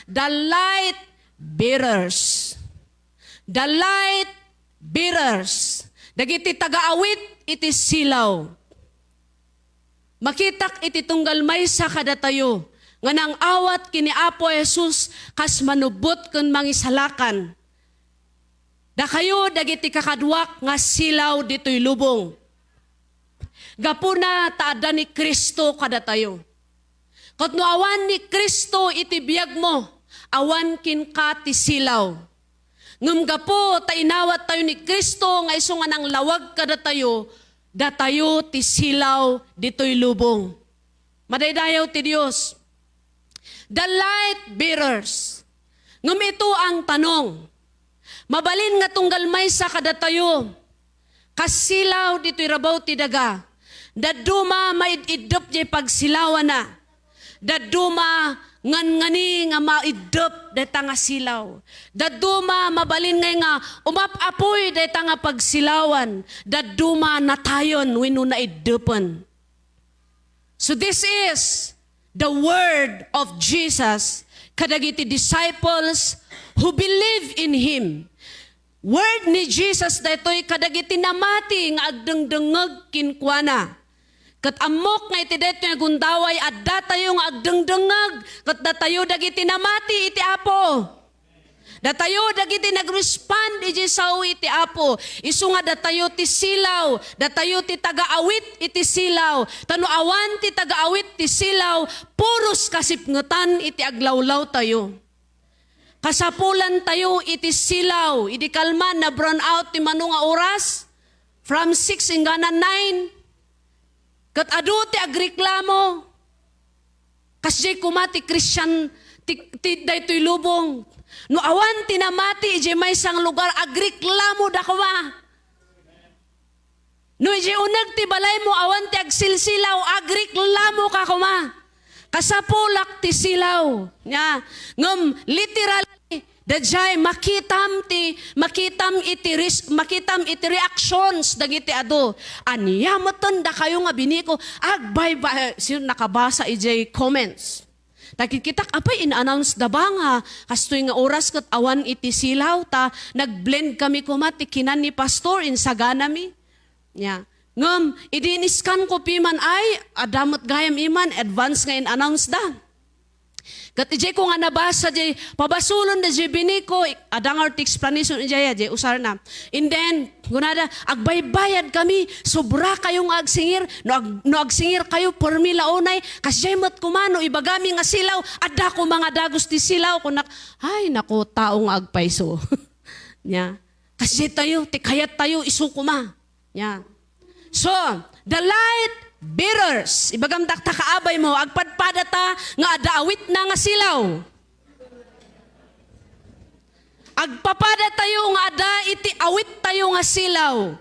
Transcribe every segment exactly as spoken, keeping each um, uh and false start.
the light bearers. The light bearers. Dagiti tagaawit iti silaw. Makitak iti tunggal maysa kadatayo nga nang-awat ken ni Apo Jesus kas manubbot ken mangisalakan. Dakayo dagiti kakaduak nga silaw ditoy lubong. Gapuna ta adda ni Cristo kadatayo. Ket no awan ni Cristo iti biagmo, awan kenka ti silaw. Ngem gapu ta inawat tayo ni Cristo nga isu nga nanglawag kadatayo, datayo ti silaw ditoy lubong. Madaydayaw ti Dios. The light bearers. Ngem ito ang tanong. Mabalin nga tunggal maysa kadatayo, kas silaw ditoy rabaw ti daga. Dadduma maid-iddep jay pagsilawana. Dadduma ngangani nga maiddep dayta nga silaw. Dadduma mabalin ngay nga umap-apoy dayta nga pagsilawan. Dadduma natayon wenno naiddepen. So this is the word of Jesus kadagiti disciples who believe in Him. Word ni Jesus daytoy kadagiti namati nga agdengdengngeg kenkuana. Ket ammok nga iti daytoy nga gundaway, addatayo nga agdengdengngeg, ket datayo dagiti namati iti Apo. Datayo dagiti nagrespond iti sao iti Apo. Isu nga datayo ti silaw, datayo ti tagaawit iti silaw. Ta no awan ti tagaawit ti silaw, puros kasipngetan iti aglawlawtayo. Kasapulantayo iti silaw, idi kalman na brown out ti mano nga oras, from six inggana nine. Ket adu ti agreklamo. Kasdiay koma ti Christian, ti, ti daytoy lubong. No awan ti namati idiay maysa nga lugar, agreklamo da koma. No idiay uneg ti balaymo, awan ti agsilsilaw, agreklamo ka koma. Kasapulak ti silaw. Nya, ngem literally, daydiay makitam ti, makitam iti res-, makitam iti reactions dagiti adu. Ania metten dakayo nga biniko, agbayba-, sino nakabasa idiay comments? Ta kikitak, apay, in-announce da ba nga kastoy nga oras ket awan iti silaw, ta nag-blend kami koma ti kinan ni pastor, insaganami. Nya. Ngem, idi in-scan ko piman, ay, adda met gayam iman, advance nga in-announce da. Ket idiay ko nga nabasa, diay pabasolon da diay biniko, adda nga ti explanation idiay, diay usarna. And then, kunada, agbaybayad kami, sobra kayo nga agsingir, no, ag-, no agsingir kayo, permi la unay, kasdiay met koma, no ibagami nga silaw, adda koma nga dagus ti silaw, kunak, ay, nako, tao nga agpayso. Nya. Kasdiay tayo, ti kayat tayo, isu koma. Nya. So, the light bearers, ibagam dakta kaabaymo, agpadpadata nga adda awitna nga silaw. Agpapadatayo nga adda iti awittayo nga silaw.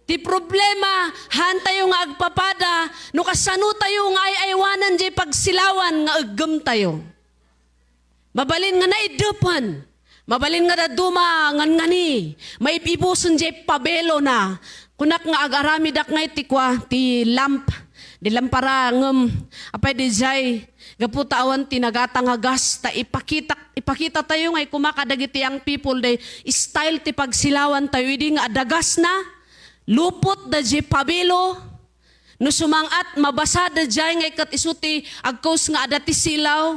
Ti problema, haantayo nga agpapada no kasanotayo nga ay-aywanan diay pagsilawan nga iggemtayo. Mabalin nga naiddepen. Mabalin nga dadduma ngangani. Maib-ibusen diay pabelona. Kunak nga agaramidak ngay ti kua, ti lamp. Di lampara ngem, apay diay, gapu ta awan ti nagata nga gas, ta ipakitak-, ipakitatayo ngay koma kadagiti young people, diay style ti pagsilawantayo, idi nga adda gasna, lupotda diay pabelo. No sumang-at, mabasada diay ngay ket isu ti agkaus nga adda ti silaw.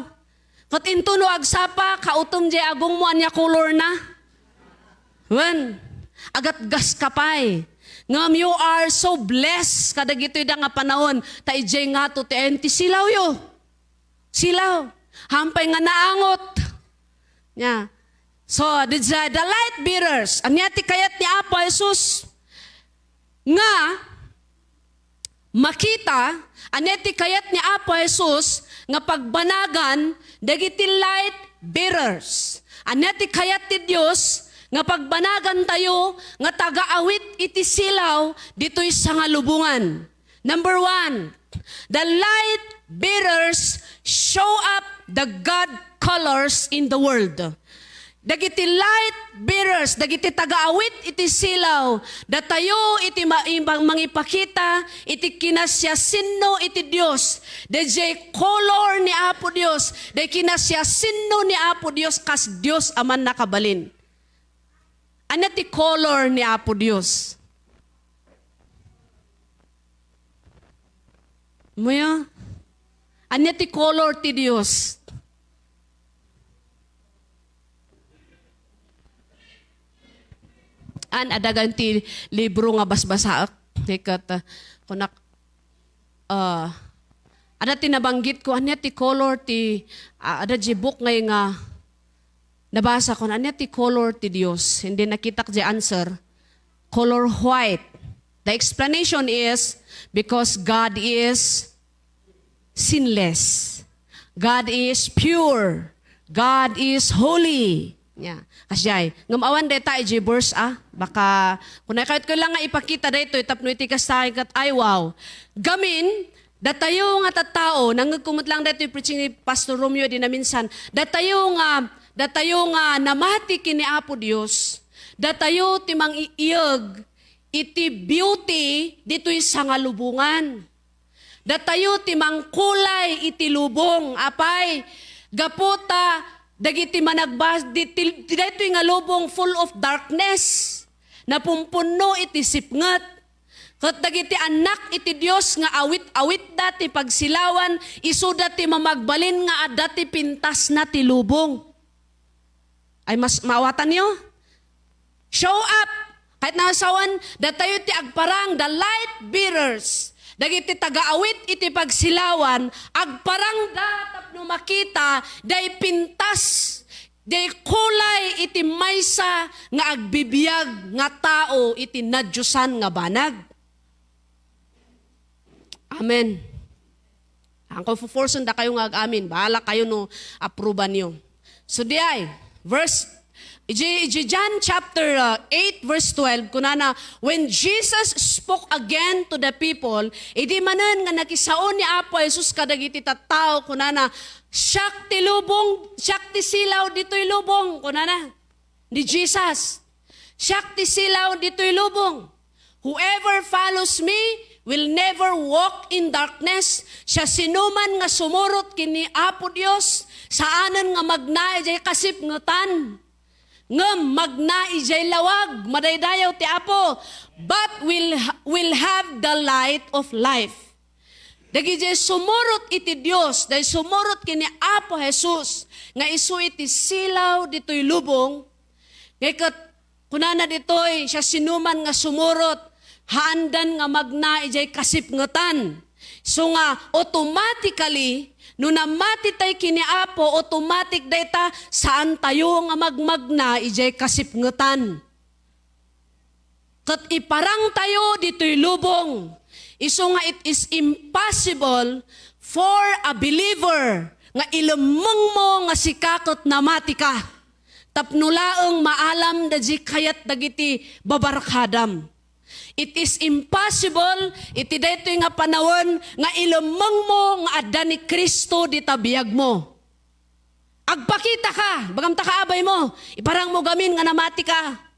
Ket into no agsapa, kautom diay agongmo, ania kolorna? Wen, agatgas ka pay. Ngem you are so blessed kadagitoy da nga panawen, ta idiay ngato ti ayan ti silawyo. Silaw. Hampay nga naangot. Nya. So, didiay, the light bearers. Ania ti kayat ni Apo Jesus? Nga, makita, ania ti kayat ni Apo Jesus nga pagbanagan dagiti light bearers? Ania ti kayat ti Dios nga pagbanagantayo nga taga-awit iti silaw ditoy sangalubongan? Number one, the light bearers show up the God colors in the world. Dagiti light bearers, dagiti tagaawit iti silaw, datayo iti ma-, imang-, mangipakita iti kinasiasinno iti Dios. Dayjay color ni Apo Dios, day kinasiasinno ni Apo Dios kas Dios a mannakabalin. Ania ti color ni Apo Dios? Muya? Ania ti color ti Dios? An adagan ti libro nga basbasaek, ket, uh, kunak, uh, ada ti nabanggit ko, ania ti color ti, uh, ada di book ngay nga nabasa ko, ania ti color ti Dios? Hindi nakitak di answer. Color white. The explanation is because God is sinless. God is pure. God is holy. Yeah. Kasjay. Ngem awan deta iti verse, ah. Baka, kung nakayot ko lang nga ipakita daytoy, tapno iti kasta ket, ay, wow. Gamin, datayo nga tattao, nangngegko met lang daytoy preaching ni Pastor Romeo di naminsan. Datayo nga, datayo nga namati ken ni Apo Dios. Datayo ti mang-iiyeg iti beauty ditoy sangalubongan. Datayo ti mangkulay iti lubong, apay, gapu ta dagiti managbas-, di-, ti-, ti daytoy nga lubong full of darkness, napumpunno iti sipnget. Ket dagiti annak iti Dios nga awit-awitda ti pagsilawan, isuda ti mamagbalin nga adda ti pintasna ti lubong. Ay, mas maawatanyo? Show up! Ket nasawan, datayo ti agparang, the light bearers. Dagiti tagaawit iti pagsilawan, agparangda tapno makita, day pintas, day kulay iti maysa nga agbibiag nga tao iti nadiosan nga banag. Amen. Ang force dakayo nga ag-amin, bahala kayo no approveanyo. So, diay, verse, iji, iji John chapter, uh, eight, verse twelve, kunana, "When Jesus spoke again to the people," idi manen nga nakisao ni Apo Jesus kadagiti tattao, kunana, "Siak ti lubong, siak ti silaw ditoy lubong," kunana. Ni Jesus, "Siak ti silaw ditoy lubong. Whoever follows me will never walk in darkness." Siasinoman nga sumurot ken ni Apo Dios, saanen nga magna idiay kasipngetan. Ngem magna idiay lawag, madaydayaw ti Apo, but will, will have the light of life. Dagiti sumurot iti Dios, dagiti sumurot ken ni Apo Jesus, nga isu iti silaw ditoy lubong, nga ket kunana ditoy, siasinoman nga sumurot, haandan nga magna idiay kasipngetan. So nga, automatically, no namati tay ken ni Apo, automatic dayta, saan tayo nga magmagna idiay kasipngetan. Ket iparangtayo ditoy lubong. Isu nga it is impossible for a believer nga ilemmengmo nga sika ket namatika tapno laeng maalam dagiti kayat dagiti babarkadam. It is impossible iti daytoy nga panawen nga ilemmengmo nga adda ni Cristo dita biagmo. Agpakita ka, bagamta ka abay mo, iparang mo gamin nga namati ka.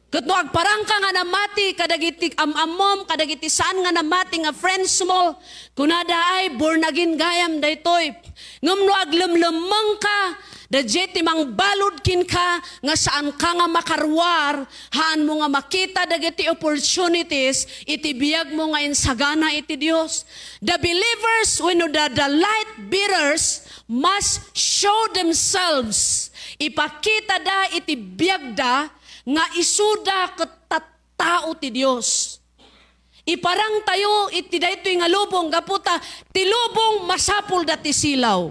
Ket no agparang ka nga namati kadagiti am-ammom, kadagiti saan nga namati nga friends mo, kunada ay born again gayam daytoy. Ngem no aglemlemmeng ka, daydiay ti mangbalud kenka nga saan ka nga makaruar, haan mo nga makita dagiti opportunities iti biag mo nga insagana iti Dios. The believers, wenno the, the light bearers, must show themselves. Ipakitada iti biagda nga isuda ket tattao ti Dios. Iparangtayo iti daytoy nga lubong gapu ta ti lubong masapulda ti silaw.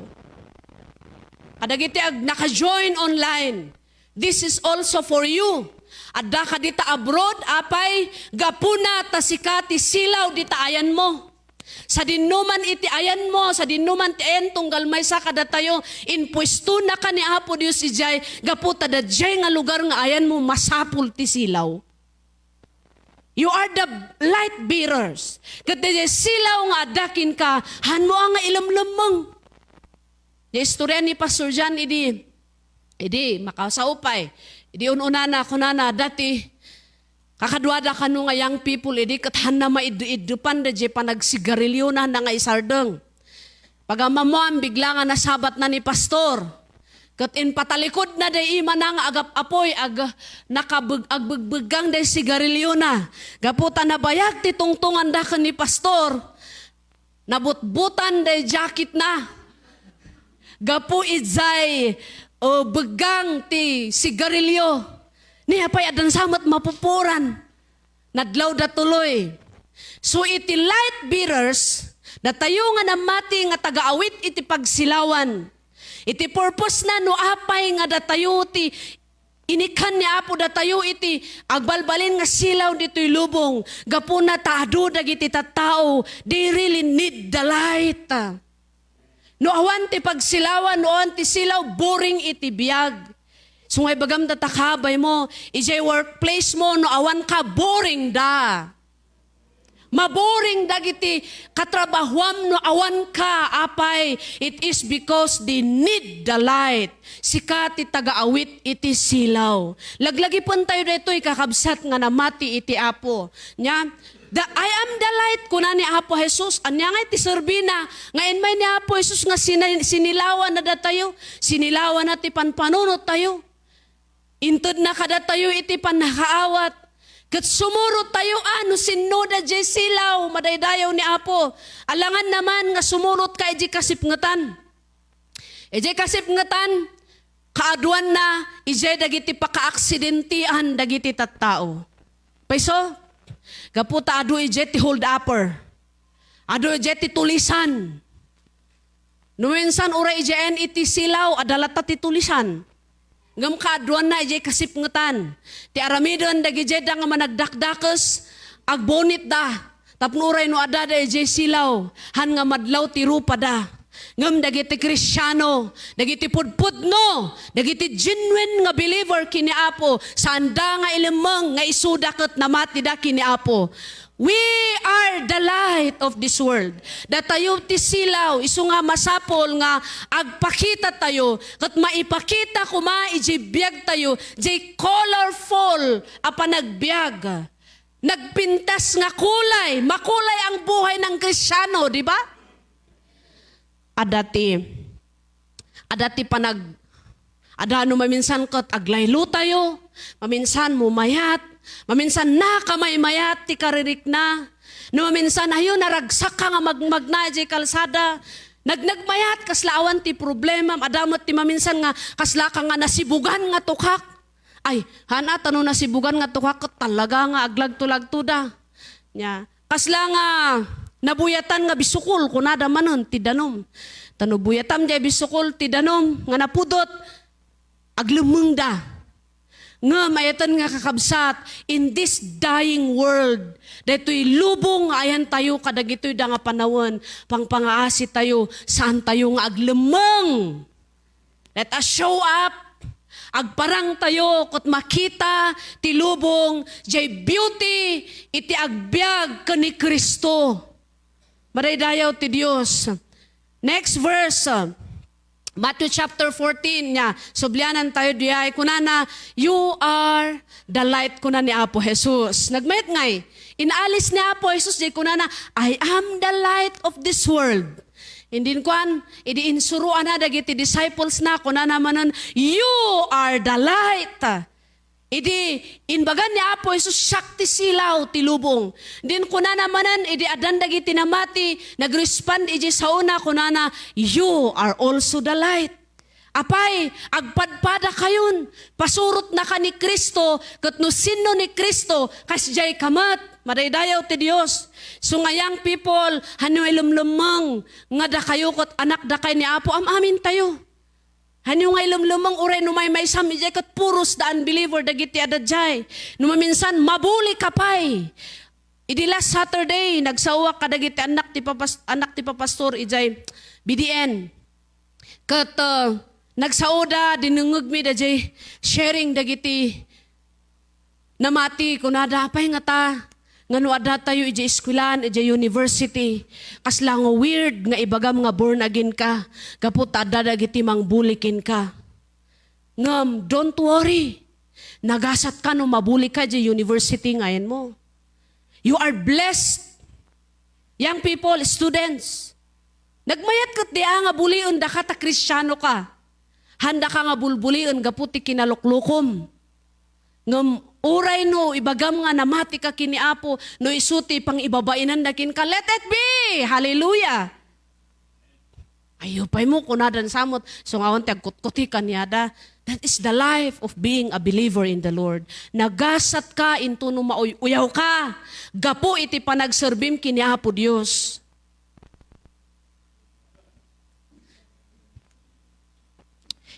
Kadagiti ag-, naka-join online, this is also for you. Adda ka dita abroad, apay, gapuna ta sika ti silaw dita ayanmo. Sadinoman iti ayanmo, sadinoman ti ayan tunggal maysa kadatayo, impuestonaka ni Apo Dios idiay, gapu ta daydiay nga lugar nga ayanmo, masapul ti silaw. You are the light bearers. Ket daydiay silaw nga adda kenka, hanmo a nga ilemlemmeng. Diay istorya ni Pastor John idi, Idi, makasao pay. Idi un-unana, kunana, dati, kakaduada kano nga young people, idi ket hanna maiddu-iddupan daydiay panagsigariliona, hanna nga isardeng. Pag-ammoam, bigla nga nasabatna ni pastor. Ket impatalikudna day imana nga agap-apoy, ag-, nakabeg-, agbegbeggang day sigariliona. Gapu ta nabayag ti tungtonganda ken ni pastor, nabutbutan day jacketna. Gapu idiay, o, beggang ti sigarilio. Ni apay addan sa met mapupuran. Nadlawda tuloy. So iti light bearers, datayo nga namati nga taga-awit iti pagsilawan. Iti purpose na no apay nga datayo ti inikkan ni Apo datayo iti agbalbalin nga silaw ditoy lubong. Gapuna ta adu dagiti tattao, they really need the light. No awan ti pagsilawan, no awan ti silaw, boring iti biag. So nga ibagam data kabay mo, ijay workplace mo, no awan ka, boring da. Maboring dagiti katrabahuam no awan ka, apay, it is because they need the light. Sika ti taga-awit iti silaw. Laglagipen tayo daytoy, kakabsat nga namati iti Apo. Nya, The, "I am the light," kuna ni Apo Jesus. Ania nga iti serbina nga inmay ni Apo Jesus nga sina-, sinilawan na datayo? Sinilawan na ti panpanunot tayo. Inted na kadatayo iti pannakaawat. Ket sumurot tayo, a, no sinno da jay silaw, madaydayaw ni Apo. Alangan naman nga sumurot ka ijay kasipngetan. Ijay kasipngetan, kaaduanna, ijay dagiti pakaaksidentian dagiti tattao. Payso, gapu ta adu ijay ti hold upper. Adu ijay ti tulisan. No minsan uray ijayen iti silaw, adda latta ti tulisan. Ngem kaaduanna ijay kasipngetan. Ti aramiden dagijay da nga managdakdakes, agbunitda. Tapno uray no adda da ijay silaw, han nga madlaw ti rupada. Ngem dagiti Kristiano, dagiti pudpudno, dagiti genuine nga believer ken ni Apo, saanda nga ilemmeng nga isuda ket namatida ken ni Apo. We are the light of this world. Datayo ti silaw, isu nga masapul nga agpakita tayo, ket maipakita koma ijay biag tayo, jay colorful a panagbiag. Nagpintas nga kulay, makulay ang buhay ng Kristiano, di ba? Adda ti, adda ti panag-, adda no maminsan ket aglaylo tayo, maminsan mumayat, maminsan nakamaymayat ti karirikna. No maminsan, ayo, naragsak ka nga magmagna ijay kalsada. Nagnagmayat, kasla awan ti problema, adda met ti maminsan nga kasla ka nga nasibugan nga tukak. Ay, han a, ta no nasibugan nga tukak, talaga nga aglagto-lagtoda. Nya, kasla nga nabuyatan nga bisukol, kunada manen ti danum. Ta no buyatam jay bisukol ti danum nga napudot, aglemmengda. Ngem ayaten nga kakabsat, in this dying world, daytoy lubong nga ayantayo kadagitoy da nga panawen, pangpangaasi tayo, saan tayo nga aglemmeng. Let us show up. Agparang tayo ket makita ti lubong jay beauty iti agbiag ken ni Cristo. Madaydayaw ti Dios. Next verse, uh, Matthew chapter fourteen, nya, sublianan tayo diay. Kunana, "You are the light," kuna ni Apo Jesus. Nagmayat ngay, inalis ni Apo Jesus, di kunana, "I am the light of this world." Indin kuan, idi insuroanna dagiti disciples na, kunana manen, "You are the light." Idi inbagan ni Apo Jesus, "Siak ti silaw ti lubong." Din kunana manen, idi addan dagiti namati, nagrespond ijay saona, kunana, "You are also the light." Apay, agpadpadakayon, pasurotnaka ni Cristo, ket no sinno ni Cristo, kasdiay ka met, madaydayaw ti Dios. So nga young people, hanyo ilemlemmeng nga dakayo ket anakdakay ni Apo, am-amintayo. Hanyo nga ilemlemmeng uray no maymaysam idiay ket puros da unbeliever dagiti adda diay. No maminsan, mabuli ka pay. Idi last Saturday, nagsaoak kadagiti annak ti papas-, annak ti papastor idiay B D N. Ket, uh, nagsaoda, dinengngegmi daydiay sharing dagiti namati, kunada, "Apay ngata, nga no adda tayo idiay eskuelaan, idiay university, kasla nga weird nga ibagam nga born again ka, gapu ta adda dagiti mangbuli kenka." Ngem, don't worry. Nagasatka no mabuli ka di university nga ayanmo. You are blessed. Young people, students, nagmayat ket dia nga buliendaka ta Kristiano ka. Handaka nga bulbulien gapu ti kinaluklukom. Ngem uray no ibagam nga namati ka ken ni Apo, no isu ti pangibabainanda kenka, let it be! Hallelujah! Ay, upaymo, kunadan samot, so nga awan ti agkutkuti kaniada. That is the life of being a believer in the Lord. Nagasatka intono mauy-uyaw ka gapu iti panagserbim ken ni Apo Dios.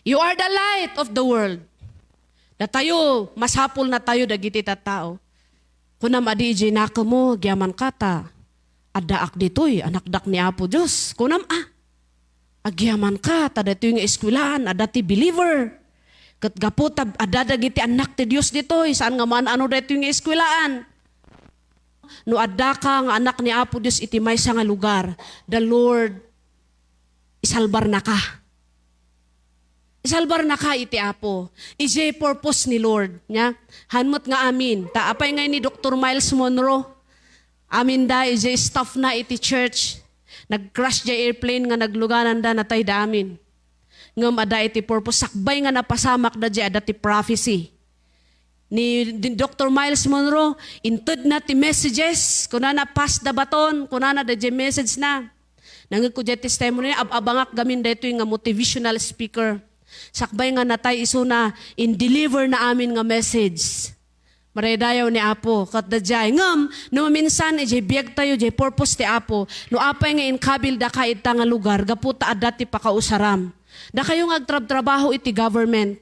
You are the light of the world. Datayo, masapulnatayo dagiti tattao. Kunam adi idiay nakemmo, agyamanka ta addaak ditoy, anakdak ni Apo Dios. Kunam a, agyamanka ta daytoy nga eskuelaan, adda ti believer. Ket gapu ta adda dagiti annak ti Dios ditoy, saan nga maan-ano daytoy nga eskuelaan. No addaka nga anak ni Apo Dios iti maysa nga lugar, the Lord isalbarnaka. Isalbarnaka iti Apo. Idiay purpose ni Lord, nia? Haan met nga amin. Ta apay nga ni Doctor Miles Monroe, aminda idiay staff na iti church. Nag-crash diay airplane nga naglugananda, natayda amin. Ngem adda iti purpose, sakbay nga napasamakda diay adda ti prophecy. Ni, ni Doctor Miles Monroe, intedna ti messages, kunana, "Pass the baton," kunana, daydiay message na. Nangngegko diay testimony, ab-abangak gamin daytoy nga motivational speaker. Sakbay nga natay isuna, in-deliver na amin nga message. Madaydayaw ni Apo, ket daydiay. Ngem, no maminsan, idiay biagtayo, idiay purpose ti Apo, no apay nga inkabildaka ita nga lugar, gapu ta adda ti pakausaram. Dakayo nga agtrabtrabaho iti government.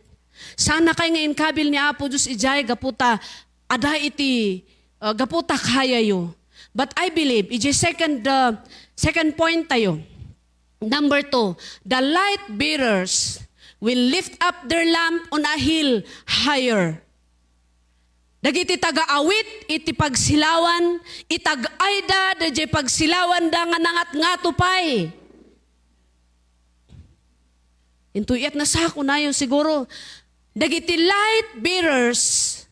Saannakay nga inkabil ni Apo Dios idiay gapu ta ada iti, uh, gapu ta kayayo. But I believe, iti second, uh, second point tayo. Number two, the light bearers will lift up their lamp on a hill higher. Dagiti taga-awit iti pagsilawan, itag-ayda daydiay pagsilawanda nga nangatngato pay. Intoy iyat na sa kunayo siguro, dagiti light bearers,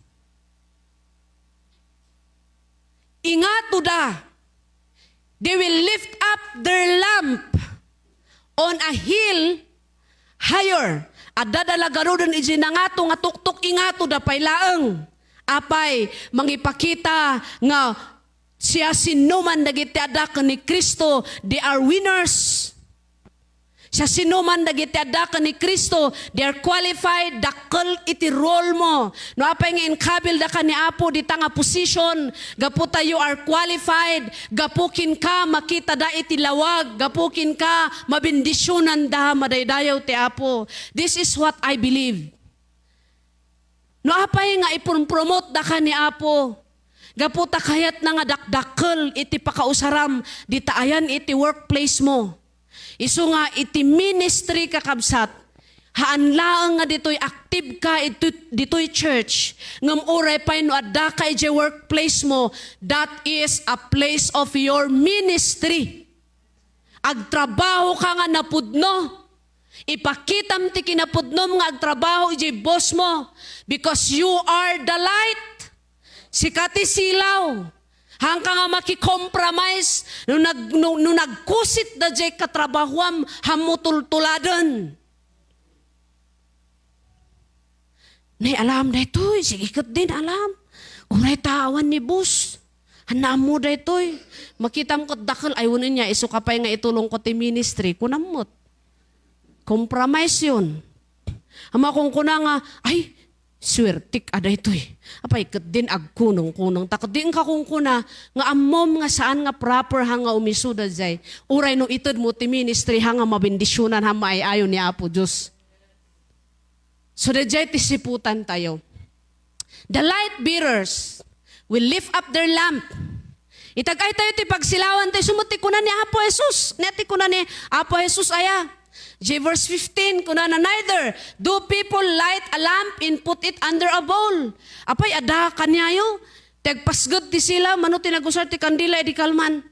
ingatoda, they will lift up their lamp on a hill higher. Addada la garuden iti nangato nga tuktok, ingatoda pay laeng. Apay, mangipakita nga siasinoman dagiti adda ken ni Cristo, they are winners. Siasinoman dagiti adda ken ni Cristo, they are qualified, dakkel iti role mo. No apay nga inkabildaka ni Apo dita nga position, gapu ta you are qualified, gapu kenka makitada iti lawag, gapu kenka mabendisionanda, madaydayaw ti Apo. This is what I believe. No apay nga iprompromotdaka ni Apo, gapu ta kayatna nga dakdakkel iti pakausaram dita ayan iti workplace mo. Isu nga iti ministry, kakabsat, haan laeng nga ditoy active ka iti, ditoy church, ngem uray pay no addaka idiay workplace mo, that is a place of your ministry. Agtrabaho ka nga napudno. Ipakitam ti kinapudnom nga agtrabaho idiay boss mo, because you are the light. Sika ti silaw. Haanka nga maki-compromise no nag-, no, no nagkusit daydiay katrabahoam, haanmo tultuladen. Nay, alam daytoy, sige ketdin, alam. Uray ta awan ni boss. Haan ammo daytoy. Makitam ket dakkel, ay, wen ania, isu ka pay nga itulongko ti ministry, kunam met. Compromise yon. Ammok kunkuna nga, ay, suertek a daytoy. Apay, ketdin agkunong-kunong. Ta ketdi inka kunkuna nga ammom nga saan nga proper haan nga umisu daydiay. Uray no itedmo ti ministry haan nga mabendisionan, haan maay-ayo ni Apo Dios. So, daydiay ti siputan tayo. The light bearers will lift up their lamp. Itag-ay tayo ti pagsilawan tayo. Isu met ti kuna ni Apo Jesus. Ania ti kuna ni Apo Jesus aya? J verse fifteen, kunana, "Neither do people light a lamp and put it under a bowl." Apay, adda kaniayo ti agpasged ti silaw, mano ti nagusar ti kandila idi kalman?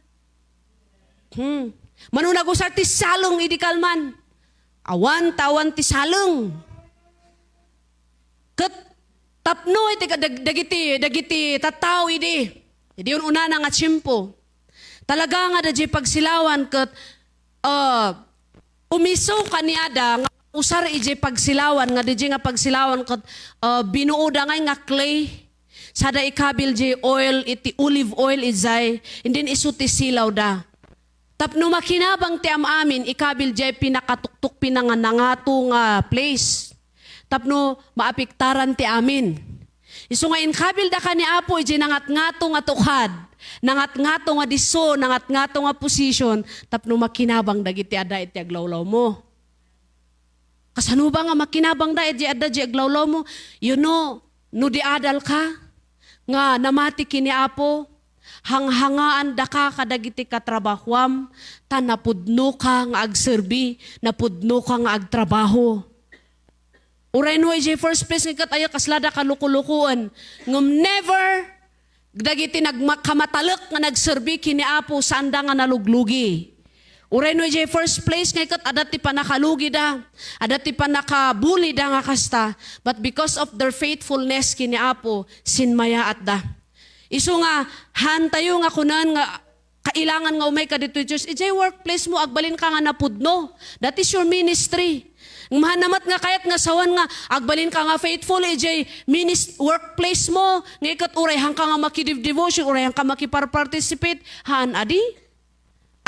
Hmm. Mano nagusar ti saleng idi kalman? Awan ta awan ti saleng. Ket tapno iti ka-, dag-, dagiti, dagiti tattao idi, idi un-unana nga tiempo, talaga nga adda diay pagsilawan ket, ah, umiso kaniada nga usar idiay pagsilawan, nga diay nga pagsilawan ket, ah, binuoda ngay nga clay, sada ikabil diay oil, iti olive oil idiay, and then isu ti silawda. Tapno makinabang ti am-amin, ikabil diay pinakatuktok, pinanganangato nga place. Tapno maapektaran ti amin. Isu nga inkabilda ka ni Apo idiay nangatngato nga tukad, nangatngato nga disso, nangatngato nga position, tapno makinabang dagiti adda iti aglawlawmo. Kasano ba nga makinabangda iti adda iti aglawlawmo? You know, no di adal ka, nga namati ken ni Apo, hanghangaandaka kadagiti katrabahoam, ta napudnoka nga agserbi, napudnoka nga agtrabaho. Uray no, iti first place, nga ket aya, kaslada kalukulukoen. Ngem never, dagiti nagma-, kamatalek nga nagserbi ken ni Apo, saanda nga naluglugi. Uray no, iti first place, nga ket adda ti pannakalugida, adda ti pannakabulida nga kasta, but because of their faithfulness ken ni Apo, sinmayaatda. Isu nga, haantayo nga kunan nga, kailangan nga umay ka ditoy church. Idiay workplace mo, agbalin ka nga napudno. That is your ministry. Ngem haanna met nga kayat nga sawen nga agbalin ka nga faithful idiay minis-, workplace mo, nga iket uray haanka nga makidev-devotion, uray haanka makiparparticipate. Haan adi?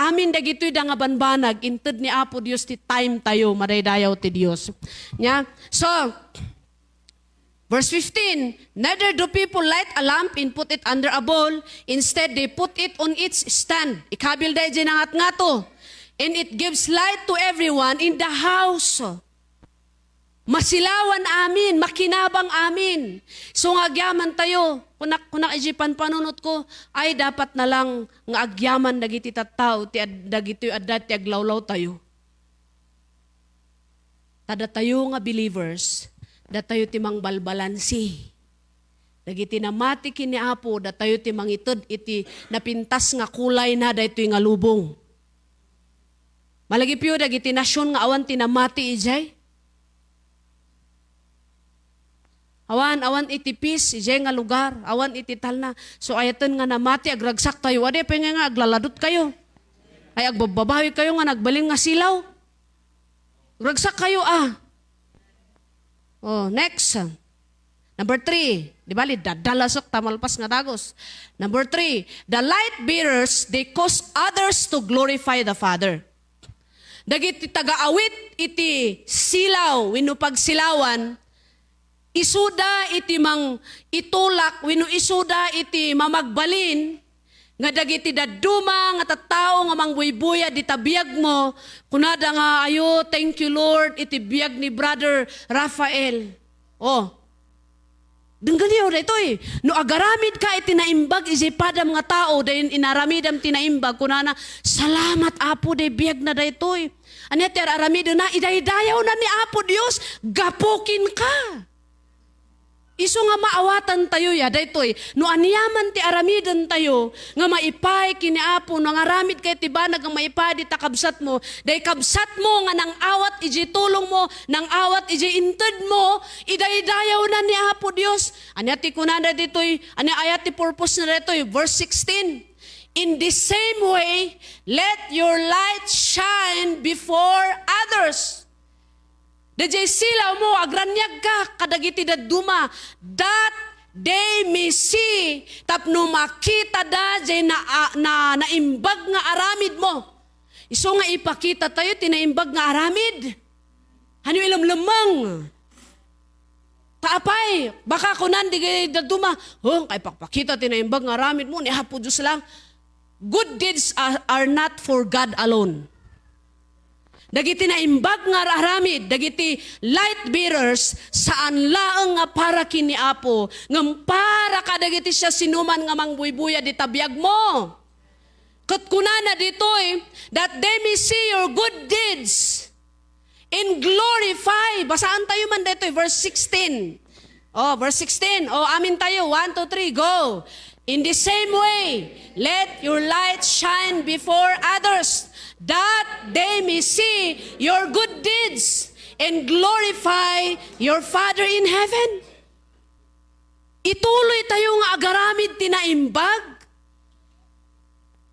Amin dagitoy da nga banbanag, inted ni Apo Dios ti time tayo, madaydayaw ti Dios. Nya? So, Verse fifteen, "Neither do people light a lamp and put it under a bowl. Instead, they put it on its stand." Ikabil da iti nangatngato. "And it gives light to everyone in the house." Masilawan amin, makinabang amin. So nga agyaman tayo, kunak, kunak iti panpanunot ko, ay dapat na lang nga agyaman dagiti tattao ti ad-, dagitoy adda ti aglawlaw tayo. Ta datayo nga believers, datayo ti mangbalbalansi. Dagiti namati ken ni Apo, datayo ti mangited iti napintas nga kulayna daytoy nga lubong. Malagipyo dagiti nasion nga awan ti namati idiay. Awan, awan iti peace, idiay nga lugar, awan iti talna. So, ayaten nga namati, agragsak tayo. Adi, apay nga, nga aglaladot kayo? Ay, agbabbabawi kayo nga nagbalin nga silaw? Agragsak kayo, ah. Oh, next. Number three. Di bali, dadalasok ta malpas nga dagus. Number three, the light bearers, they cause others to glorify the Father. Dagiti taga-awit iti silaw wenno pagsilawan, isuda iti mang-itulak wenno isuda iti mamagbalin nga dagiti dadduma nga tattao nga mangbuybuya dita biagmo, kunada nga, "Ayo, thank you, Lord, iti biag ni Brother Rafael." Oh, denggenyo daytoy. No agaramid ka iti naimbag iti padam nga tao, dayon inaramidam ti naimbag, kunana, "Salamat, Apo, day biagna daytoy." Ania ti ar-aramidna? Idaydayawna ni Apo Dios gapu kenka. Isu nga maawatan tayo ya, daytoy. No aniaman ti aramiden tayo nga maipaay ken ni Apo, no nangaramid ka iti banag nga maipaay dita kabsatmo, day kabsatmo nga nang-awat iti tulongmo, nang-awat iti intedmo, idaydayawna ni Apo Dios. Ania ti kunana ditoy? Ania, aya ti purpose na ditoy? Verse sixteen. "In the same way, let your light shine before others." Daydiay silaw mo, agraniag ka kadagiti dadduma, that they may see, tapno makita da jay na, na, naimbag nga aramid mo. Isu nga ipakita tayo ti naimbag nga aramid. Hanyo ilemlemmeng. Ta apay, baka kunan di dadduma, "Oh, kay pakpakita ti naimbag nga aramid mo, ni Apo Dios lang." Good deeds are, are not for God alone. Dagiti naimbag nga aramid, dagiti light bearers, saan laeng nga para ken ni Apo, ngem para kadagiti siasinoman nga mangbuybuya dita biag mo. Ket kunana ditoy, "That they may see your good deeds and glorify." Basaan tayo man ditoy, verse sixteen. Oh, verse sixteen. Oh, amin tayo. One, two, three, go. "In the same way, let your light shine before others, that they may see your good deeds and glorify your Father in heaven." Ituloy tayo nga agaramid ti naimbag.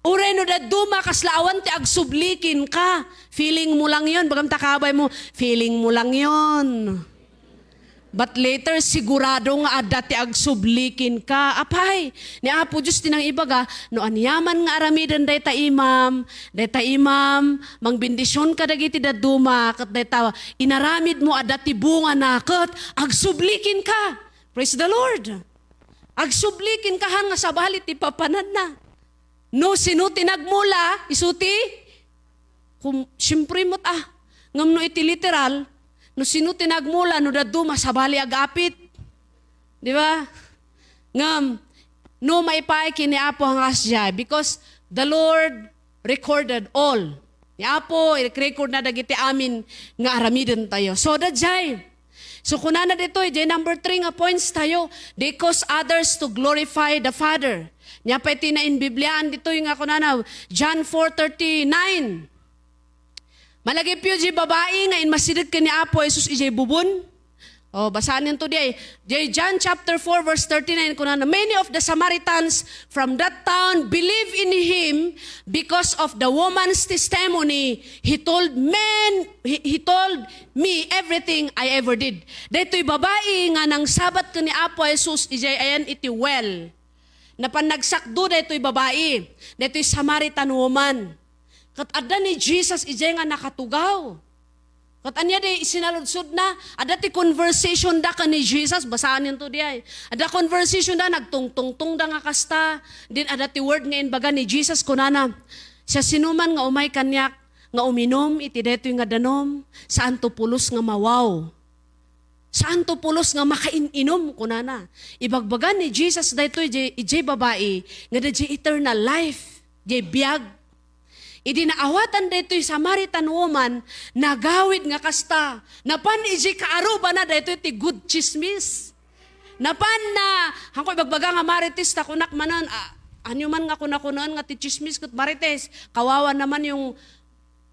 Uray no dadduma, kasla awan ti agsubli kenka. Feeling mo lang yon. Bagam ta kabay mo, feeling mo lang yon. But later, sigurado nga adda ti agsubli kenka. Apay, ni Apo Dios ti nangibaga, no aniaman nga aramiden dayta imam, dayta imam, mangbendision ka dagiti dadduma, ket dayta inaramid mo adda ti bungana, ket agsubli kenka. Praise the Lord. Agsubli kenka han nga sabali ti papananna. No sino ti nagmula, isu ti kum-, siyempre met, ah. Ngem no iti literal, no sino ti nagmula, no dadduma, sabali agapit. Di ba? Ngem, no maipaay ken ni Apo nga kasdiay, because the Lord recorded all. Ni Apo, i-record na dagiti amin nga aramiden tayo. So, daydiay. So, kunana ditoy, jay number three nga points tayo, they cause others to glorify the Father. Nia pay ti nainbibliaan ditoy nga kunana, John four thirty-nine. Malagipyo jay babai nga inmasideg ken ni Apo Jesus ijay bubon. Oh, basaanto diay. Jay John chapter four verse thirty-nine, kunana, "Many of the Samaritans from that town believe in him because of the woman's testimony. He told men, he, he told me everything I ever did." Daytoy babai nga nangsabat ken ni Apo Jesus ijay ayan iti well. Napan nagsakdo daytoy babai, daytoy Samaritan woman. Ket adda ni Jesus ijay nga nakatugaw. Ket ania di sinaludsodna? Adda ti conversation da ken ni Jesus, basaanto diay. Adda conversation da, nagtungtungtong da nga kasta. Din adda ti word nga inbaga ni Jesus, kunana, "Siasinoman nga umay kaniak nga uminum iti daytoy nga danum, saanto pulos nga mawaw." Saanto pulos nga makain-inum, kunana. Ibagbaga ni Jesus daytoy ijay, ijay babai nga adda ijay eternal life, ijay biag. Idi naawatan daytoy Samaritan woman, nagawid nga kasta. Napan ijay kaarubana daytoy ti good chismis. Napan na, hanko ibagbaga nga marites ta kunak manen, ah, ania man nga kunakunaen nga ti chismis ket marites. Kawawa naman yung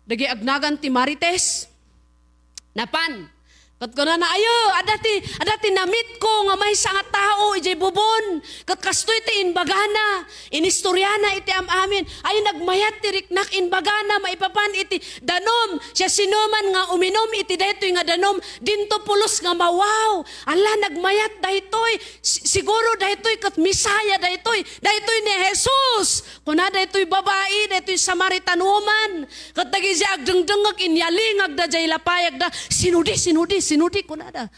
dagiti agnagan ti marites. Napan. Ket kunana, "Ayo, adda ti, adda ti namitko nga maysa nga tao ijay bubon. Ket kastoy ti inbagana. Inistoriana iti am-amin. Ay, nagmayat ti riknak, inbagana maipapan iti danum. Siasinoman nga uminum iti daytoy nga danum, dinto pulos nga mawaw. Ala, nagmayat daytoy. Si-, siguro daytoy ket Messiah daytoy. Daytoy ni Jesus." Kuna daytoy babai, daytoy Samaritan woman. Ket dagiti agdengdengngeg, inyalingagda jay lapayagda. "Sinodi, sinodi, sinodi," kunada.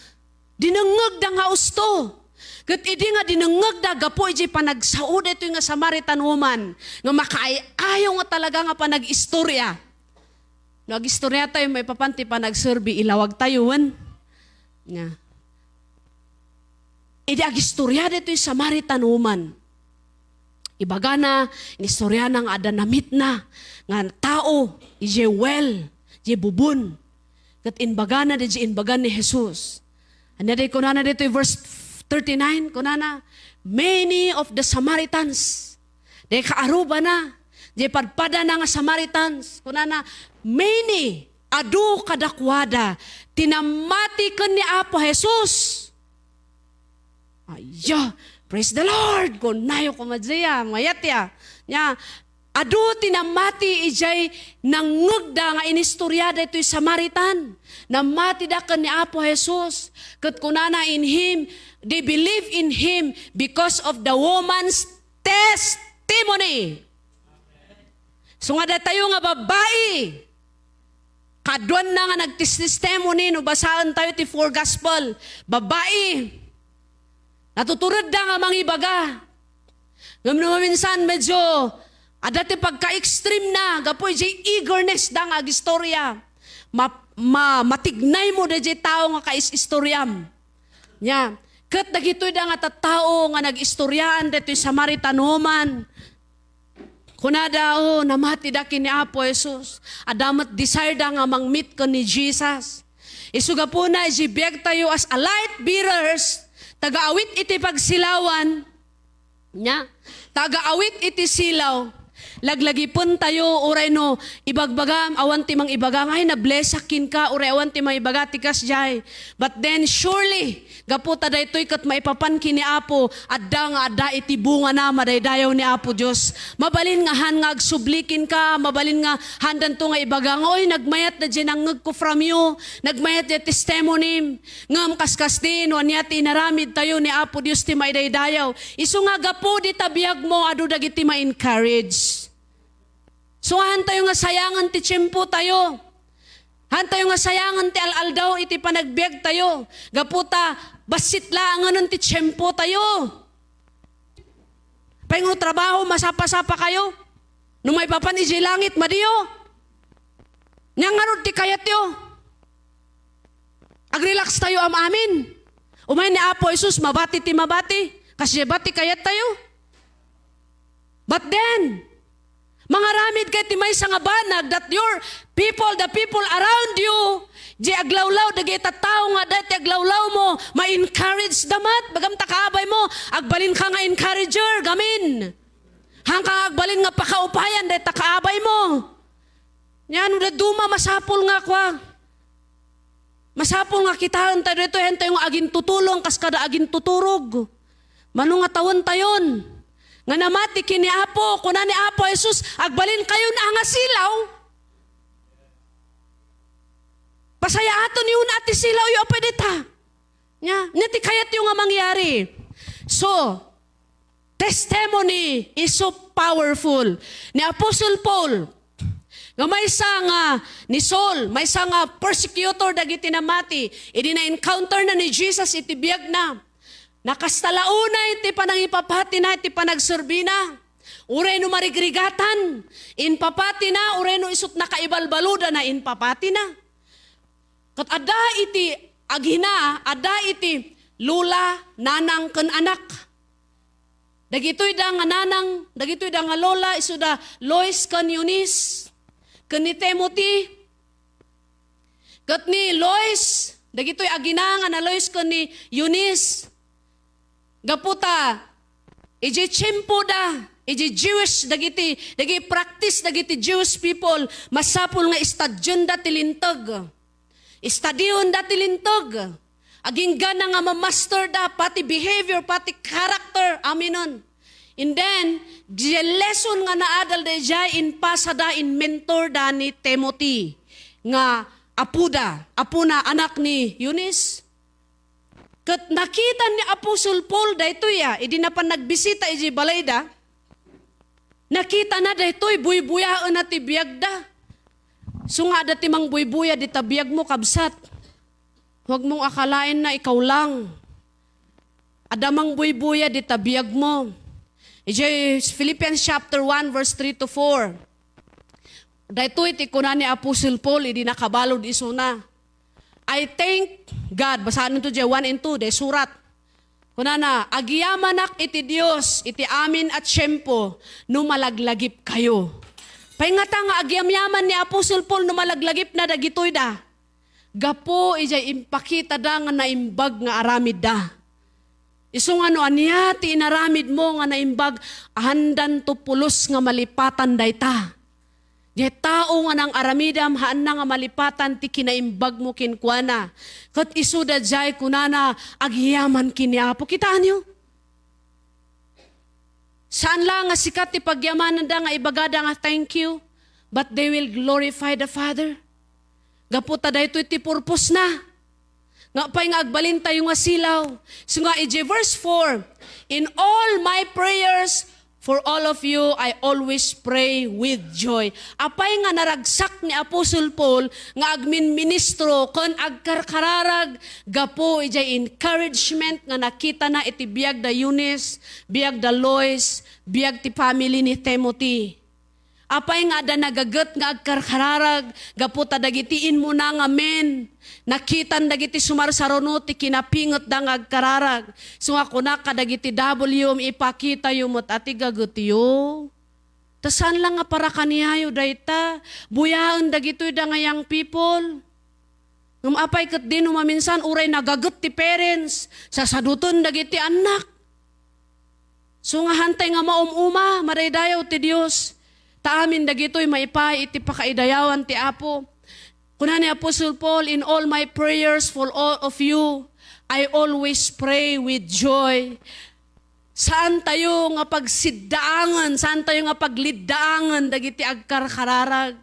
Dinengngegda nga usto. Ket idi nga dinengngegda gapu iti panagsao daytoy nga Samaritan woman, nga makaay-ayo nga talaga nga panag-istorya. No agistorya tayo, maipapan ti panagserbi, ilawag tayo, wen? Nia. Idi agistorya daytoy Samaritan woman. Ibagana, inistoriana nga adda namitna nga tao, ijay well, ijay bubon. Ket inbagana, ijay inbagan ni Jesus. Ania di kunana ditoy verse thirty-nine, kunana, "Many of the Samaritans," di kaarubana, di padpadana nga Samaritans, kunana, "Many," adu kadakuada, ti nammati ken ni Apo Jesus. Aya, praise the Lord! Kunayo koma diay, mayat ya. Nia, adu ti nammati ijay nangngegda nga inistorya daytoy Samaritan. Nammatida ken ni Apo Jesus. Ket kunana in him, they believe in him because of the woman's testimony. So nga datayo nga babai, kaduanna nga nagtestimony no basaen tayo ti four gospel. Babai, natuturedda nga mangibaga. Ngem no maminsan, medyo adda ti pagka-extreme na, gapu iti eagerness da nga agistorya. Ma-, ma-, matignay mo da iti tao nga kais-istoriam. Nia, ket dagitoy da nga tattao nga nag-istoryaan ditoy Samaritan woman. Kunada, "Oh, namatida ken ni Apo Jesus." Adda met desire da nga mangmeet ken ni Jesus. Isu gapuna, iti biag tayo as a light bearers, taga-awit iti pagsilawan, nia, taga-awit iti silaw, Laglagipentayo, uray no ibagbagam, awan ti mangibaga nga, "Ay, nablessak kenka," uray awan ti mangibaga ti kasdiay. But then, surely, gapu ta daytoy ket maipapan ken ni Apo, adda nga adda iti bungana, madaydayaw ni Apo Dios. Mabalin nga han nga agsubli kenka, mabalin nga handanto nga ibaga nga, "Oy, nagmayat da diay nangngegko from you, nagmayat diay testimony." Ngem kaskasdi, no ania ti inaramidtayo ni Apo Dios ti maidaydayaw. Isu nga gapu dita biagmo, adu dagiti ma-encourage. So, hantayo nga sayangan ti tiempotayo. Hantayo nga sayangan ti al-aldaw iti panagbiagtayo. Gapu ta, bassit laengen ti tiempotayo. Pay no trabaho, masapa-sapa kayo. No maipapan iti langit, madiyo. Nia ngarud ti kayatyo. Agrelax tayo am-amin. Umay ni Apo Jesus, mabati ti mabati. Kasdiay ba ti kayattayo? But then, mangaramid kay ti maysa nga banag that your people, the people around you, di aglawlaw, dagiti tattao nga adda iti aglawlawmo, ma-encourage da met, bagam ta kaabaymo, agbalinka nga encourager, gamin. Hanka nga agbalin nga pakaupayan dayta kaabaymo. Nia, no dadduma, masapul nga kua. Masapul nga kitaentayo daytoy, hantayo nga agintutulong kas kada agintuturog. Mano nga tawentayon. Nga namati ken ni Apo, kuna ni Apo Jesus, "Agbalinkayon a nga silaw." Pasayaatenyo a ti silawyo a pay dita. Nia, nia ti kayatyo nga mangyari. So, testimony is so powerful. Ni Apostle Paul, nga maysa nga ni Saul, maysa nga persecutor dagiti namati, idi na-encounter na ni Jesus iti biagna, nakastala unay ti panangipapatina, iti panagserbina. Uray no marigrigatan, impapatina, uray no isut nakaibalbaludana, impapatina. Ket adda iti agina, adda iti lola, nanang, ken anak. Dagitoy da nga nanang, dagitoy da nga lola, isuda Lois ken Eunice, ken ni Timothy. Ket ni Lois, dagitoy agina nga na Lois ken ni Eunice. Gapu ta, idiay tiempo da, idiay Jewish, dagiti, dagiti practice, dagiti Jewish people, masapul nga istudionda ti linteg. Istudionda ti linteg. Agingga na nga mamaster da, pati behavior, pati character, aminen. And then, di lesson nga naadal da idiay, impasada, inmentor da ni Timothy, nga apo da, apo na, anak ni Eunice. Ket nakita ni Apostle Paul daytoy a, idi napan nagbisita iti balayda, nakitana daytoy, buybuyaenna ti biagda. So nga adda ti mangbuybuya dita biagmo, kabsat. Huwag mong akalain na ikaw lang. Adda mangbuybuya dita biagmo. Iti Philippians chapter one, verse three to four. Daytoy ti kuna ni Apostle Paul idi nakabalud isuna. "I thank God," basaen to diay one and two, diay surat. Kunana, "Agyamanak iti Dios iti amin a tiempo no malaglagipkayo." Pay ngata nga agyamyaman ni Apostle Paul no malaglagipna dagitoy da? Gapu idiay impakitada nga naimbag nga aramidda. Isu nga no ania ti inaramidmo nga naimbag, haandanto pulos nga malipatan dayta. Diay tao nga nang-aramidam, haanna nga malipatan ti kinaimbagmo kenkuana. Ket isuda diay kunana, "Agyaman ken ni Apo." Kitaenyo? Saan la nga sika ti pagyamananda nga ibagada nga, "Thank you," but they will glorify the Father. Gapu ta daytoy ti purpose na. Nga apay nga agbalintayo nga silaw? So nga, iti verse four, "In all my prayers for all of you, I always pray with joy." Apay nga naragsak ni Apostle Paul nga agminministro ken agkarkararag gapu idiay encouragement nga nakitana iti biag da Eunice, biag da Lois, biag ti family ni Timothy. Apay nga adda nagaget nga agkarkararag gapu ta dagiti immuna nga men, nakitan dagiti sumarsaruno ti kinapingetda nga agkararag. So nga kunak kadagiti W M, ipakitayo met a ti gagetyo. Ta saan la nga para kaniayo dayta, buyaen dagitoy da nga young people. Ngem apay ketdi no maminsan uray nagaget ti parents, sasaduten dagiti annak. So nga hantay nga maum-uma, madaydayaw ti Dios. Ta amin dagitoy maipaay iti pakaidayawan ti Apo. Kuna ni Apostle Paul, "In all my prayers for all of you, I always pray with joy." Saan tayo nga pagsiddaangen, saan tayo nga pagliddaangen dagiti agkarkararag.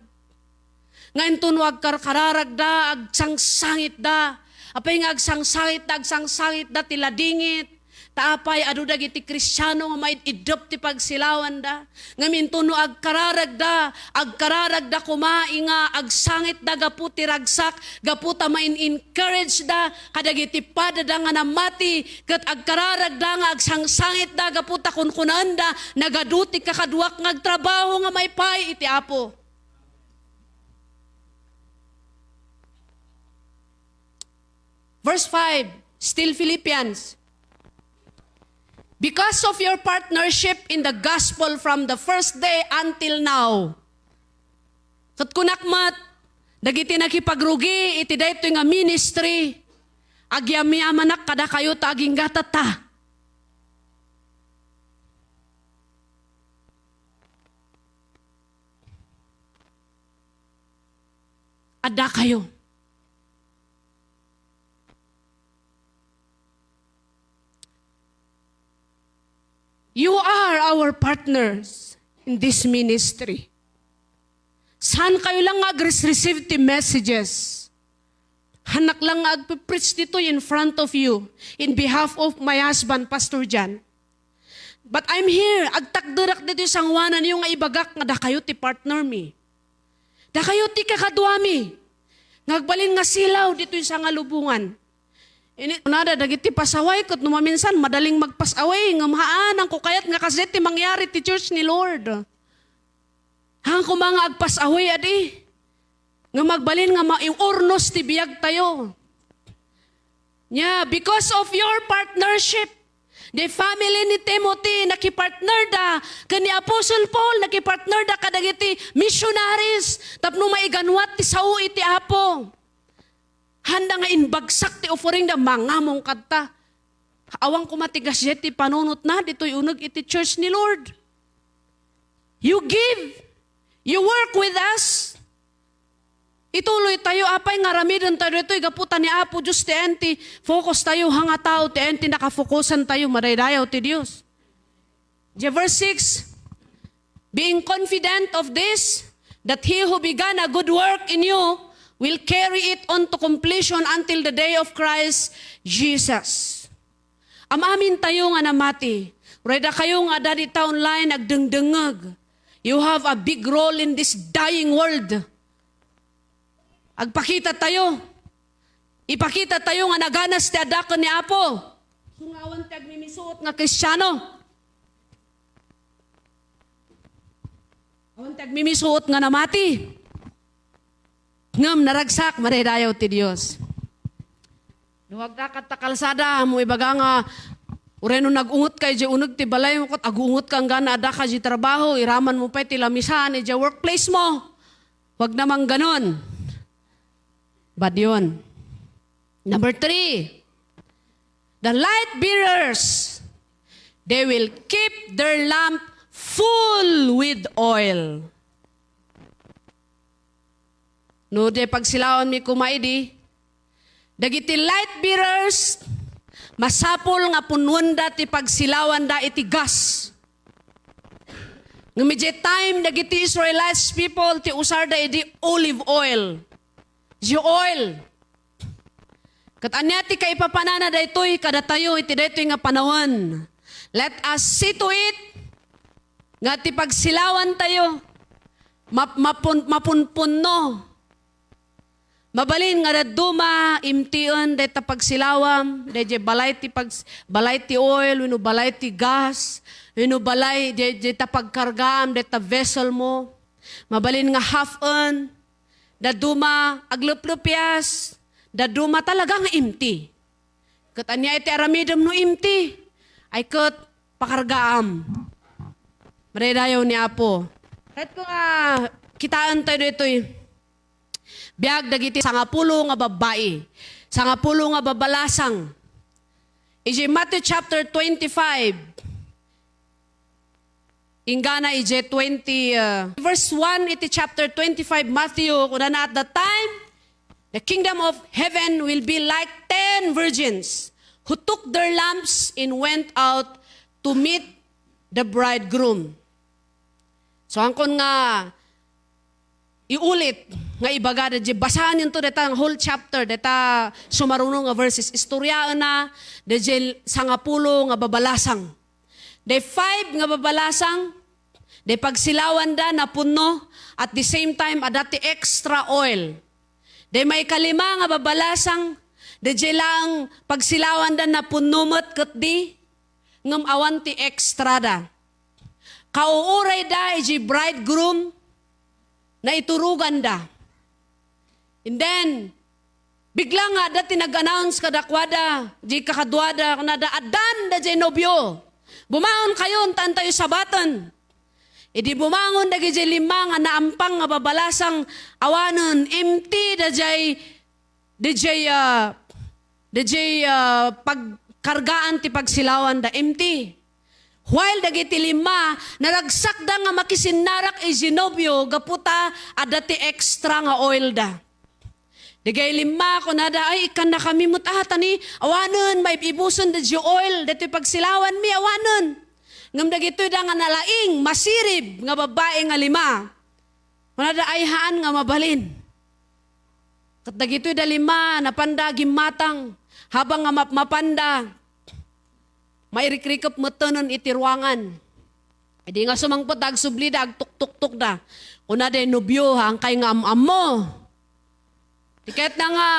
Nga inton no agkarkararagda, agsangsangitda. Apay nga agsangsangitda, agsangsangitda ti ladingit. Ta apay, adu dagiti Kristiano nga maid-iddep ti pagsilawanda. Ngem inton no agkararagda, agkararagda koma nga agsangitda gapu ti ragsak, gapu ta main-encourage da kadagiti padada nga namati, ket agkararagda nga agsangsangitda gapu ta kunkunaenda, "Nagadu ti kakaduak nga agtrabaho nga maipaay iti Apo." Verse five, still Philippians. "Because of your partnership in the gospel from the first day until now." Ket kunak met, dagiti nakipagrugi iti daytoy nga ministry, agyamyamanak kadakayo ta agingga tatta. Adda kayo. You are our partners in this ministry. Saan kayo lang nga agres-receive ti messages? Hanak lang nga agpe-preach ditoy in front of you, in behalf of my husband, Pastor John. But I'm here, agtakderak ditoy sangoananyo nga ibagak nga dakayo ti partner mi. Dakayo ti kakaduami. Nga agbalin nga silaw ditoy sangalubongan. Ini, kunada, dagiti pasaway, ket no maminsan, madaling magpasaway, ngem haan, haanko kayat nga kasdiay ti mangyari ti church ni Lord. Haanko man nga agpasaway, adi. Nga magbalin nga maurnos ti biag tayo. Nia, because of your partnership, the family ni Timothy, nakipartner da, ken ni Apostle Paul, nakipartner da kadagiti missionaries, tapno maiganwat ti sao iti Apo. Handa nga inbagsak ti offering da, mangamong kadta. Awan koma ti gasdiay ti panunotna, ditoy uneg iti church ni Lord. You give, you work with us. Ituloy tayo, apay nga aramiden tayo ditoy, gapu ta ni Apo Dios ti enti focus tayo, hanga tao ti enti nakafokusan tayo, madaydayaw ti Dios. Di verse six, "Being confident of this, that he who began a good work in you will carry it on to completion until the day of Christ Jesus." Am-amin tayo nga namati. Uray dakayo nga adda dita online, agdengdengngeg. You have a big role in this dying world. Agpakita tayo. Ipakita tayo nga naganas ti adda ken ni Apo. Isu nga awan ti agmimisuot nga Kristiano. Awan ti agmimisuot nga namati. Ngem naragsak, madaydayaw ti Dios. No agdaka ta kalsada, mo ibaga nga, uray no nag-ungetka idiay uneg ti balaymo, ket ag-ungetka enggana addaka idiay trabaho, iramanmo pay ti lamisan idiay workplace mo. Huwag namang ganon. Bad yun. Number three, the light bearers, they will keep their lamp full with oil. No, di pagsilawanmi koma idi, dagiti light bearers, masapul nga punnoenda ti pagsilawanda iti gas. Ngem idiay time dagiti Israelites people ti usarda idi olive oil. Di oil. Ket ania ti kaipapanana daytoy kadatayo iti daytoy nga panawen? Let us see to it nga ti pagsilawantayo map-, mapun-, mapunpunno. Mabalin nga dadduma, imtien dayta pagsilawam, daydiay balay ti pags-, balay ti oil, wenno balay ti gas, wenno balay, day-, dayta pagkargaam, dayta vessel mo. Mabalin nga half-en, dadduma, agleplepias, dadduma talaga nga imti. Ket ania iti aramidem no imti? Ay ket pakargaam. Madaydayaw ni Apo. Ket ko nga kitaen tayo ditoy. Biag dagiti sangapulo nga babbai, sangapulo nga babalasang. Idiay Matthew chapter twenty-five, Inggana idiay twenty, uh, verse one iti chapter twenty-five Matthew, kunana, "At that time, the kingdom of heaven will be like ten virgins who took their lamps and went out to meet the bridegroom." So, angkon nga iulit nga ibaga, daydiay basaen yun to, dayta nga whole chapter, dayta sumaruno nga verses, istoryaenna daydiay sangapulo nga babalasang. Daydiay five nga babalasang, daydiay pagsilawanda napunno, at the same time, adda ti extra oil. Daydiay maikalima nga babalasang, daydiay laeng pagsilawanda napunno met ketdi, ngem awan ti extra da. Kauurayda iti bridegroom, naituroganda. And then, bigla nga adda ti nag-announce kadakuada, di kakaduada, kunada, "Addan daydiay nobio. Bumangon kayo, intaentayo sabaten." Idi bumangon dagiti lima nga naampang nga babalasang, awanen, empty daydiay, daydiay, ah, daydiay, ah, pagkargaan ti pagsilawanda, empty. While dagiti lima, naragsakda nga makisinnarak iti nobio gapu ta adda ti extra nga oil da. Dagiti lima, kunada, "Ay, ikkannakami met, ah, ta ni, awanen, maib-ibusen daydiay oil, daytoy pagsilawanmi, awanen." Ngem dagitoy da nga nalaing, masirib nga babbai nga lima, kunada, "Ay, haan nga mabalin." Ket dagitoy da lima, napanda agimmatang, habang nga mapmapanda, mairikrikep mettenen iti ruangan. Idi nga sumangpet da, agsubli da, agtuktuktok da. Kuna day nobio, "Haankay nga am-ammo." Ti kayatna nga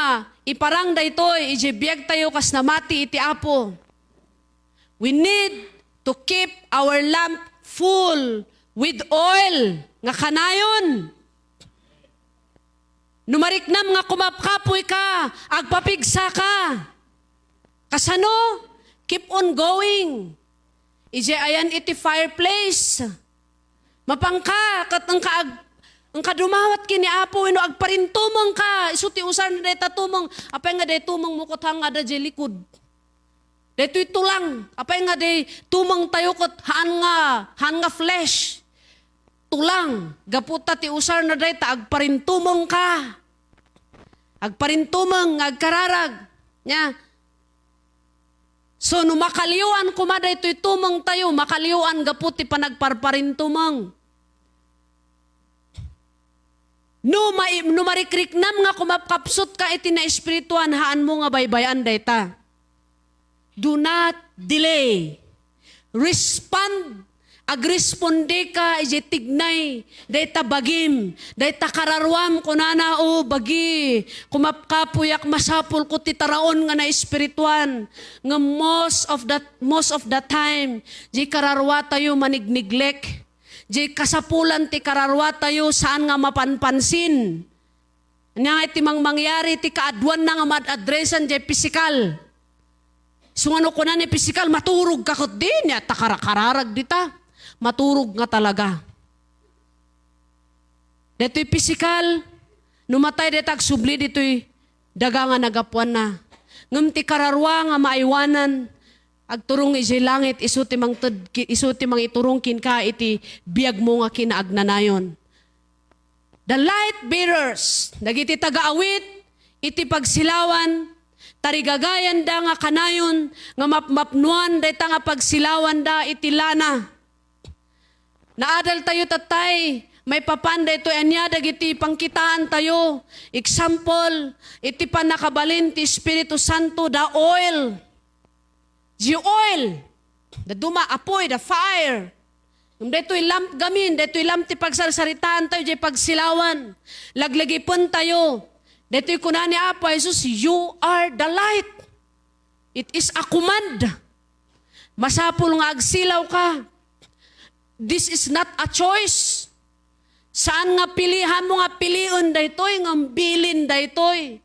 iparang daytoy, idiay biagtayo kas namati iti Apo. We need to keep our lamp full with oil nga kanayon. No mariknam nga kumapkapoy ka, agpapigsa ka. Kasano? Keep on going. Idiay ayan iti fireplace. Mapangka, ket engka ag-, engka dumawat ken ni Apo, wenno agparintumengka. Isu ti usarna dayta tumeng. Apay nga day tumengmo ket haan nga adda diay likud? Daytoy tulang. Apay nga day tumengtayo ket haan nga, haan nga flesh? Tulang. Gapu ta ti usarna dayta agparintumengka. Agparintumeng nga agkararag. Nya, so, no makalioan koma daytoy tumengtayo, makalioan gapu ti panagparparintumeng. No mai-, no marikriknam nga kumapkapsutka iti naespirituan, haanmo nga baybay-an dayta. Do not delay. Respond. Agresponde ka idiay tignay, dayta bagim, dayta kararuam, kunana, "O bagi, kumapkapoyak, masapulko ti taraon nga naespirituan." Ngem most of the, most of the time, diay kararuatayo manigneglect. Diay kasapulan ti kararuatayo saan nga mapanpansin. Ania nga iti mangmangyari ti kaaduanna nga maad-addressan diay pisikal? Isu nga no kuna ni pisikal, "Maturog ka ketdi," nia, ta karakararag dita. Maturog nga talaga. Daytoy pisikal, no matay dayta, agsubli ditoy daga nga nagapuanna. Ngem ti kararua nga maaywanan, agturong idiay langit, isu ti mangted-, isu ti mangiturong kenka iti biagmo nga kinaagnanayon. The light bearers, dagiti taga-awit iti pagsilawan, tarigagayanda nga kanayon nga mapmapnoan dayta nga pagsilawanda iti lana. Naadaltayo tattay, maipapan daytoy ania dagiti pangkitaantayo. Example, iti pannakabalin ti Espiritu Santo, the oil. The oil. Dadduma, apoy, the fire. Ngem daytoy lamp gamin, daytoy lamp ti pagsarsaritaantayo, diay pagsilawan. Laglagipentayo. Daytoy kuna ni Apo Jesus, "You are the light." It is a command. Masapul nga agsilaw ka. This is not a choice. Saan nga pilihan mo nga pilion daytoy, nga bilin daytoy.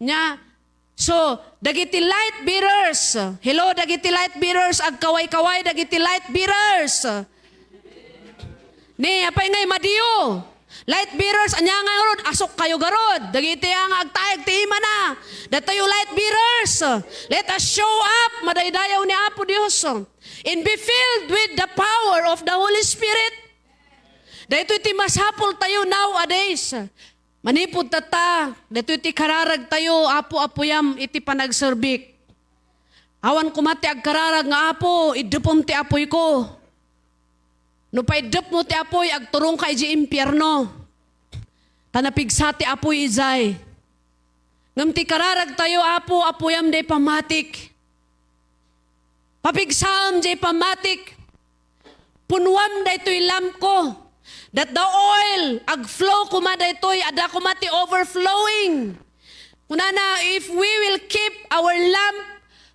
Nya, so, dagiti light bearers. Hello, dagiti light bearers. Agkaway-kaway, dagiti light bearers. Ni, apay ngay madiyo? Light bearers, ania nga ngarud? Asukkayo garud. Dagiti a nga agtaeg ti imana. Datayo light bearers. Let us show up, madaydayaw ni Apo Dios. And be filled with the power of the Holy Spirit. Daytoy ti masapultayo nowadays. Manipud tatta, daytoy ti kararagtayo, Apo, apuyam iti panagserbik. Awan koma ti agkararag nga, "Apo, iddepem ti apuyko." No paiddepmo ti apuy, agturongka idiay impierno. Ta napigsa ti apuy idiay. Ngem ti kararagtayo, Apo, apuyam diay pammatik. Papigsaem diay pammatik. Punuam daytoy lampko. That the oil, agflow koma daytoy, adda koma ti overflowing. Kunana, if we will keep our lamp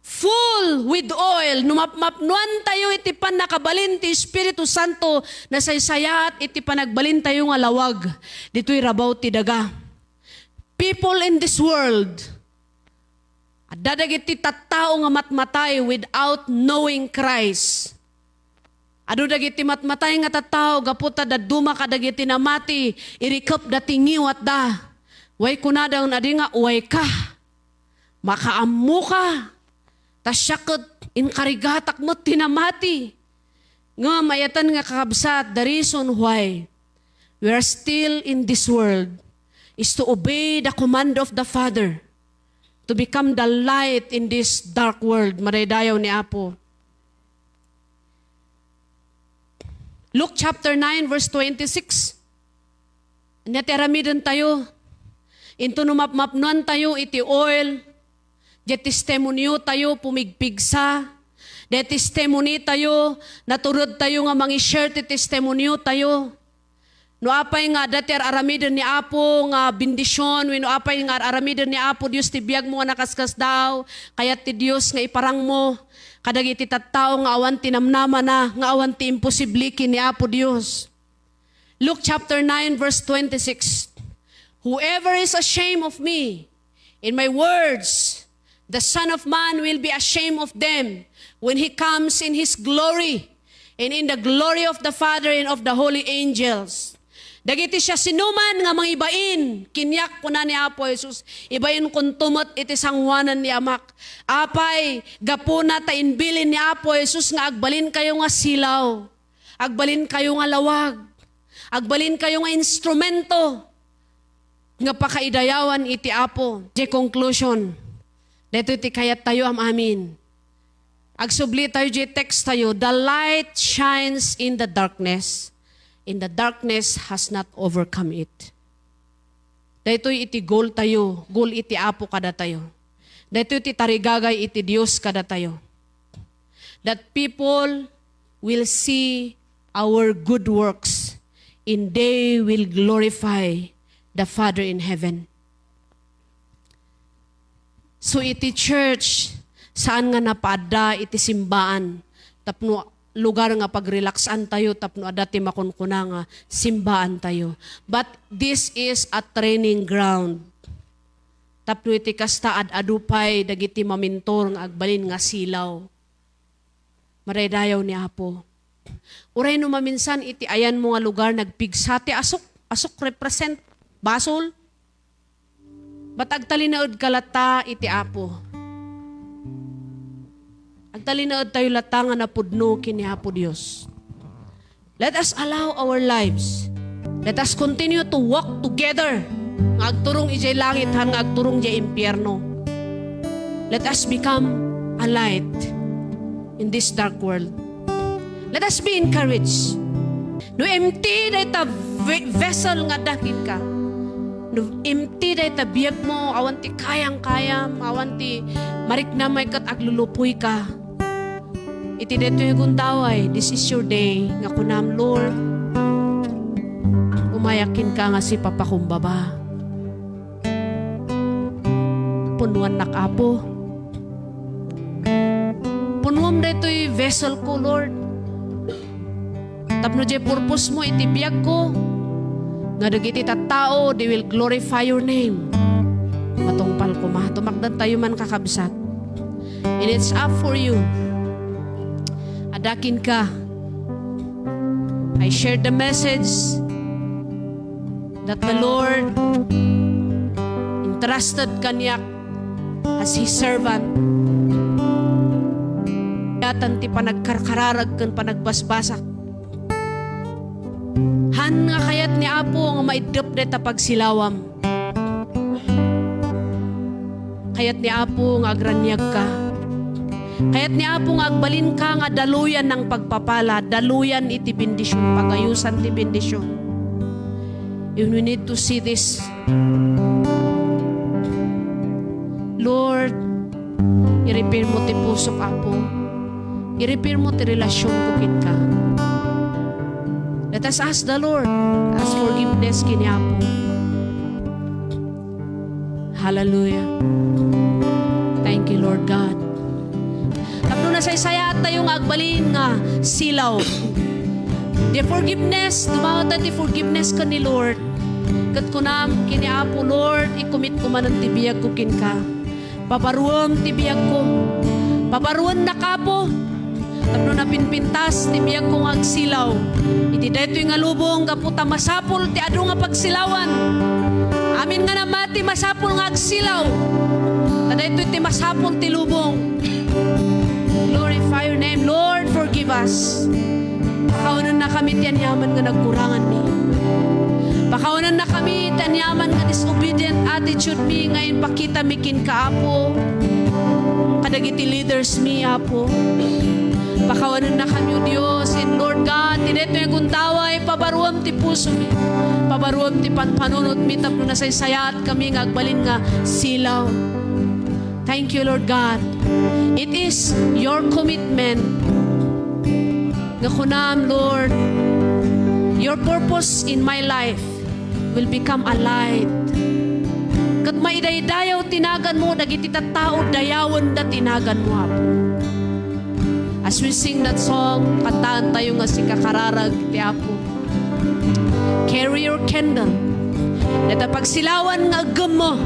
full with oil, no mapmapnoantayo iti pannakabalin ti Espiritu Santo, nasaysayaat iti panagbalintayo nga lawag ditoy rabaw ti daga. People in this world, adda dagiti tattao nga matmatay without knowing Christ. Adu dagiti matmatay nga tattao gapu ta dadduma kadagiti namati, irikepda ti ngiwatda. Way kunada nga adi nga uwayka. Makaammoka. Ta siak ket inkarigatak met ti namati. Ngem mayatan nga kakabsat, the reason why we are still in this world is to obey the command of the Father, to become the light in this dark world. Madaydayaw ni Apo. Luke chapter nine, verse twenty-six. Ania ti aramidentayo? Inton no mapmapnoantayo iti oil, diay testimoniotayo pumigpigsa, diay testimonitayo, naturedtayo nga mangi-share ti testimoniotayo. No apay nga adda ti ar-aramiden ni Apo nga bendision, wenno apay nga ar-aramiden ni Apo Dios ti biagmo nga nakaskasdaaw, kayat ti Dios nga iparangmo kadagiti tattao nga awan ti namnamana, nga awan ti imposible ken ni Apo Dios. Luke chapter nine, verse twenty-six. "Whoever is ashamed of me in my words, the Son of Man will be ashamed of them when he comes in his glory, and in the glory of the Father and of the holy angels." Dagiti siasinoman nga mangibain kaniak, kuna ni Apo Jesus, ibainkonto met iti sangoanan ni Amak. Apay, gapuna ta imbilin ni Apo Jesus nga agbalinkayo nga silaw. Agbalinkayo nga lawag. Agbalinkayo nga instrumento nga pakaidayawan iti Apo. Diay conclusion, daytoy ti kayattayo am-amin. Agsublitayo diay text tayo, "The light shines in the darkness, and the darkness has not overcome it." Daytoy iti goal tayo, goal iti Apo kadatayo. Daytoy ti tarigagay iti Dios kadatayo. That people will see our good works and they will glorify the Father in heaven. So iti church, saan nga napaadda iti simbaan tapno lugar nga pagrelaxantayo tapno adda ti makunkuna nga simbaantayo. But this is a training ground. Tapno iti kasta, ad-adu pay dagiti mamintor nga agbalin nga silaw. Madaydayaw ni Apo. Uray no maminsan iti ayanmo nga lugar nagpigsa ti asuk, asuk represent basol. But agtalinaedka latta iti Apo. Agtalinaedtayo latta nga napudno ken ni Apo Dios. Let us allow our lives. Let us continue to walk together. Nga agturong idiay langit, haan nga agturong idiay impierno. Let us become a light in this dark world. Let us be encouraged. No empty dayta ve-, vessel nga adda kenka, no empty dayta biagmo, awan ti kayam-kayam, awan ti mariknam, ket aglulupuyka. Iti daytoy gundaway, this is your day nga kunam, "Lord, umayak kenka nga sipapakumbaba." Punuannak, Apo. Punuam daytoy vessel ko, Lord. Tapno diay purpose mo iti biagko, nga dagiti tattao, they will glorify your name. Matungpal koma. Tumakdantayo man, kakabsat. And it's up for you. Adda kenka. I shared the message. That the Lord entrusted kaniak as His servant. Kayatan ti panagkarkararag ken panagbasbasak. Han nga kayat ni Apo nga maiddep dayta pagsilawam. Kayat ni Apo nga agraniagka. Kayat ni Apo nga agbalinka nga daluyan ng pagpapala, daluyan iti bendision, pagayusan ti bendision. And we need to see this. Lord, i-repair mo ti pusok, Apo. I-repair mo ti relasyonko kenka. Let us ask the Lord as forgiveness ken ni Apo. Hallelujah. Thank you, Lord God. Tapno nasaysayaat tayo nga agbalin nga silaw. The forgiveness, dumawa tayo ti forgiveness ken ni Lord. Ket kunam ken ni Apo, Lord, i-commit ko manen ti biagko kenka. Pabaruem ti biagko. Pabaruennak, Apo. Tapno napinpintas ti biagko nga agsilaw iti daytoy nga lubong gapu ta masapul ti adu nga pagsilawan. Amin nga namati masapul nga agsilaw. Ta daytoy ti masapul ti lubong. Glorify your name, Lord. Forgive us. Pakawanennakami ti aniaman nga nagkuranganmi. Pakawanennakami ti aniaman nga disobedient attitude mi nga impakitami kenka, Apo. Kadagiti leaders mi, Apo. Pakawanennakami, O Dios, and Lord God, ti daytoy nga gundaway, pabaruem ti pusomi. Pabaruem ti panpanunotmi tapno nasaysayaat kami nga agbalin nga silaw. Thank you, Lord God. It is your commitment nga kunam, Lord, your purpose in my life will become a light. Ket maidaydayaw ti naganmo dagiti tattao, dayawenda ti naganmo, Apo. As we sing that song, kantaantayo nga sika kararag ti Apo. Carry your candle. Dayta pagsilawan nga aggemmo.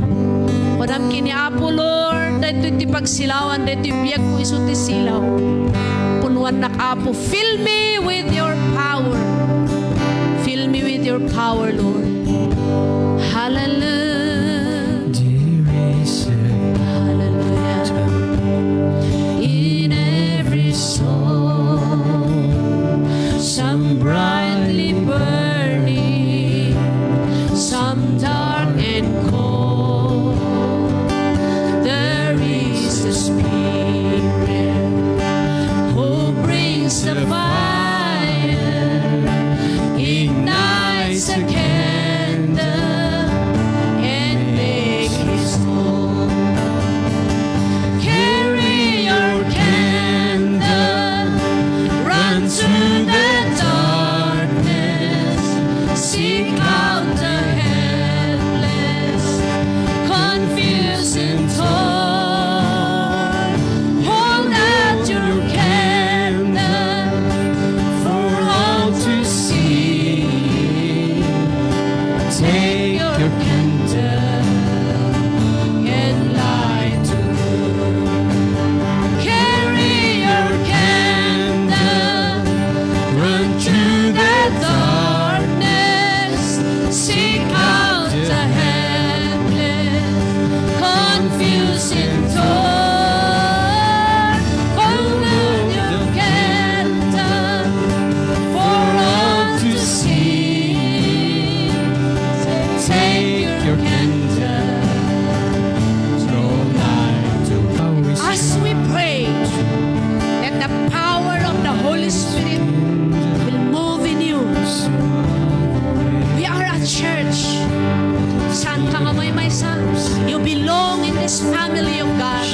Kunam ken ni Apo, Lord, daytoy ti pagsilawan, daytoy biagko isu ti silaw. Punnoannak, Apo, fill me with your power. Fill me with your power, Lord. Hallelujah. There is a Hallelujah. In every soul, some brightly burning, some dark and cold. There is a spirit who brings the fire, ignites a candle, and makes his home. Carry your candle, run through the darkness, seek out the helpless, confused and torn. Hold out your candle for all to see. Take your candle and light to. Carry your candle, run through the darkness, seek out the helpless, confused and torn. Hold out your candle for all to see. Take your candle, throw light to. As we pray, let the power of the Holy Spirit will move in you. We are a church. Saan ka nga maymaysa? You belong in this family of God.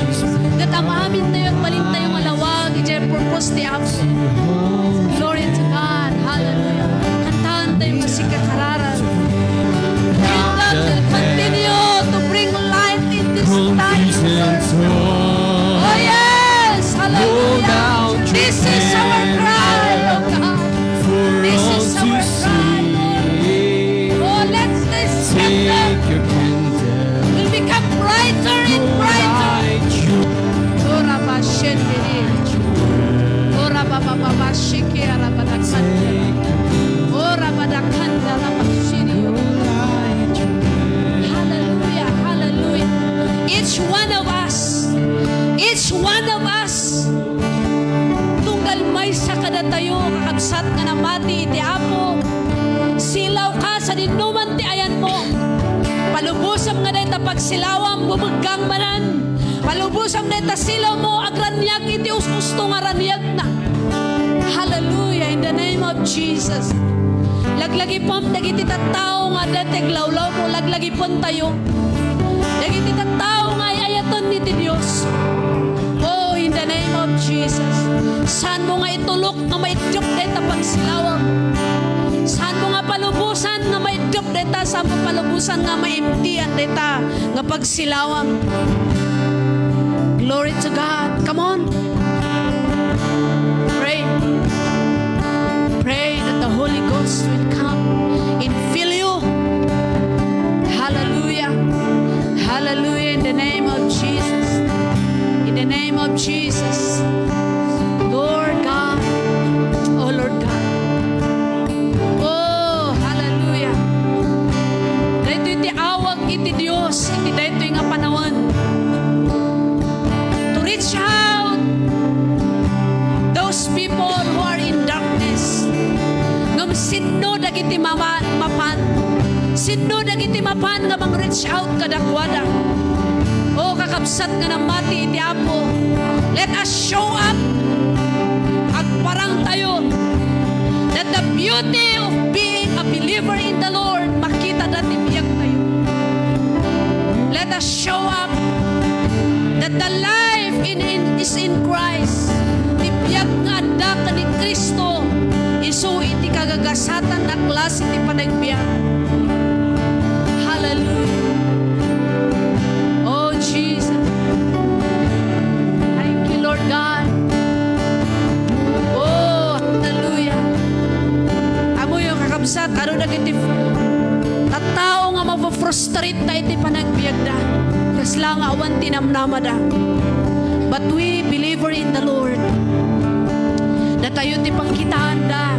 Ket am-amin tayo, agbalin tayo nga lawag idiay purpose ti Apo. Glory to God. Hallelujah. Kantaantayo nga sika kararag. And God will continue to bring light in this time. Oh yes. Hallelujah. This is our cry, oh God. This is our cry, Lord. Oh, let this candle will become brighter and brighter. Ora ba shendere. Ora ba ba ba ba shiki ara ba da kanda. Ora ba da kanda la ba shiri. one of us. Tunggal maysa kadatayo, kakabsat nga namati iti Apo. Silawka sadinoman ti ayanmo. Palubosam nga dayta pagsilawam, bumeggang manen. Palubosam dayta silawmo, agraniag iti us-usto nga raniagna. Hallelujah, in the name of Jesus. Laglagipem dagiti tattao nga adda ti aglawlawmo, laglagipentayo. Dagiti tattao nga ay-ayaten iti Dios. Oh, in the name of Jesus. Saanmo nga itulok nga maiddep dayta pagsilawam. Saanmo nga palubosan nga maiddep dayta, saanmo palubosan nga maimtian dayta nga pagsilawam. Glory to God. Come on. Pray. Pray that the Holy Ghost will come and fill you. Hallelujah. Hallelujah. In the name of Jesus. In the name of Jesus. Lord God. Oh, Lord God. Oh, hallelujah. Daytoy ti awag iti Dios iti daytoy nga panawen. To reach out those people who are in darkness. Ngem sinno dagiti mama-, mapan? Sinno dagiti mapan nga mang-reach out kadakuada? O kakabsat nga namati iti Apo, let us show up. Agparangtayo that the beauty of being a believer in the Lord, makitada ti biagtayo. Let us show up that the life in, in, is in Christ. Ti biag nga adda ken ni Cristo, isu iti kagagasatan a klase ti panagbiag. Hallelujah. Oh, Jesus. Thank you, Lord God. Oh, hallelujah. Ammoyo, kakabsat, adu dagiti tattao nga mafrustrate ta iti panagbiagda. Kasla nga awan ti namnamada. But we, believer in the Lord, datayo ti pagkitaanda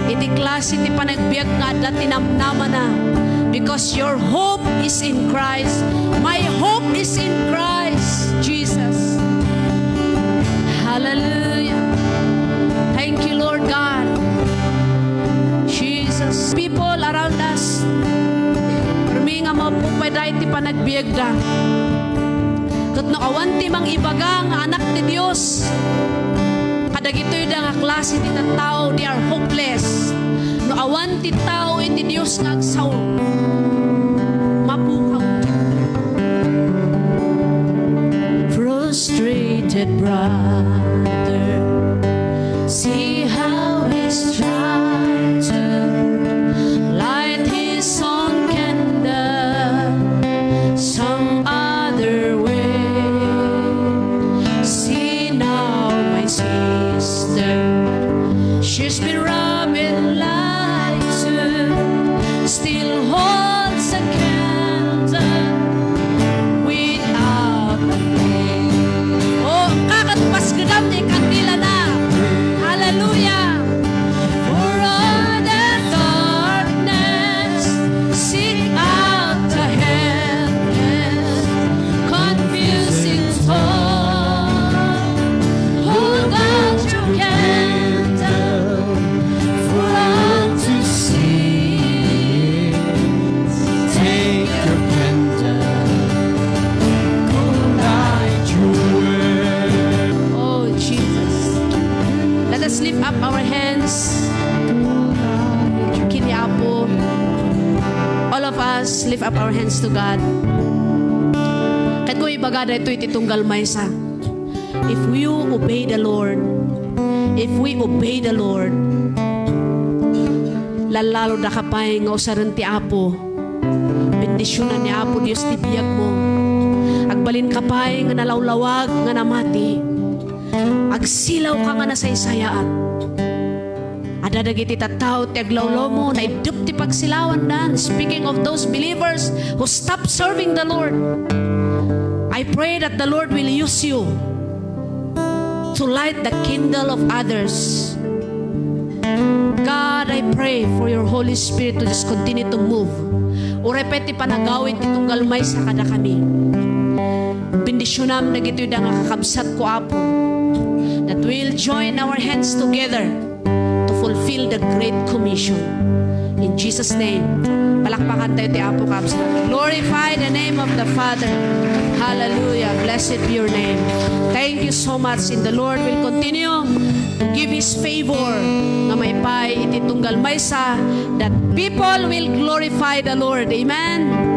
iti klase ti panagbiag nga adda ti namnamana. Because your hope is in Christ. My hope is in Christ Jesus. Hallelujah. Thank you, Lord God. Jesus. People around us. Permi nga maupay dayta ti panagbiagda. Ket no awan ti mangibaga nga anak ti Dios, kadagitoyda nga klase ti tattao, they are hopeless. No awan ti tao iti Dios nga agsao, mapukaw. Frustrated brother, see how he's trying to light his own candle some other way. See now, my sister, she's been robbed and lied to, still holds a candle without a flame. Oh, kakat pasgedam ti kandilana. Hallelujah. For all the darkness, seek out the helpless, confusing thought. Hold out your candle for all to see. Take your candle, go light your way. Oh, Jesus. Let us lift up our hands. Kini Apo. All of us, lift up our hands to God. Ket ko ibaga daytoy ti tunggal maysa. If you obey the Lord, if we obey the Lord, lallalo daka pay nga usaren ti Apo. Bendisionan ni Apo Dios ti biagmo. Agbalinka pay nga nalawlawag nga namati. Agsilawka nga nasaysayaat. Adda dagiti tattao ti aglawlawmo, naiddep ti pagsilawandan. Speaking of those believers who stopped serving the Lord, I pray that the Lord will use you to light the candle of others. God, I pray for your Holy Spirit to just continue to move. Uray pay ti panagawid ti tunggal maysa kadakami. Bendisyonam dagitoy da nga kakabsatko, Apo, that we'll join our hands together to fulfill the Great Commission. In Jesus' name, palakpakan tayo ti Apo, kabsat. Glorify the name of the Father. Hallelujah. Blessed be your name. Thank you so much. And the Lord will continue to give His favor nga maipay iti tunggal maysa, that people will glorify the Lord. Amen.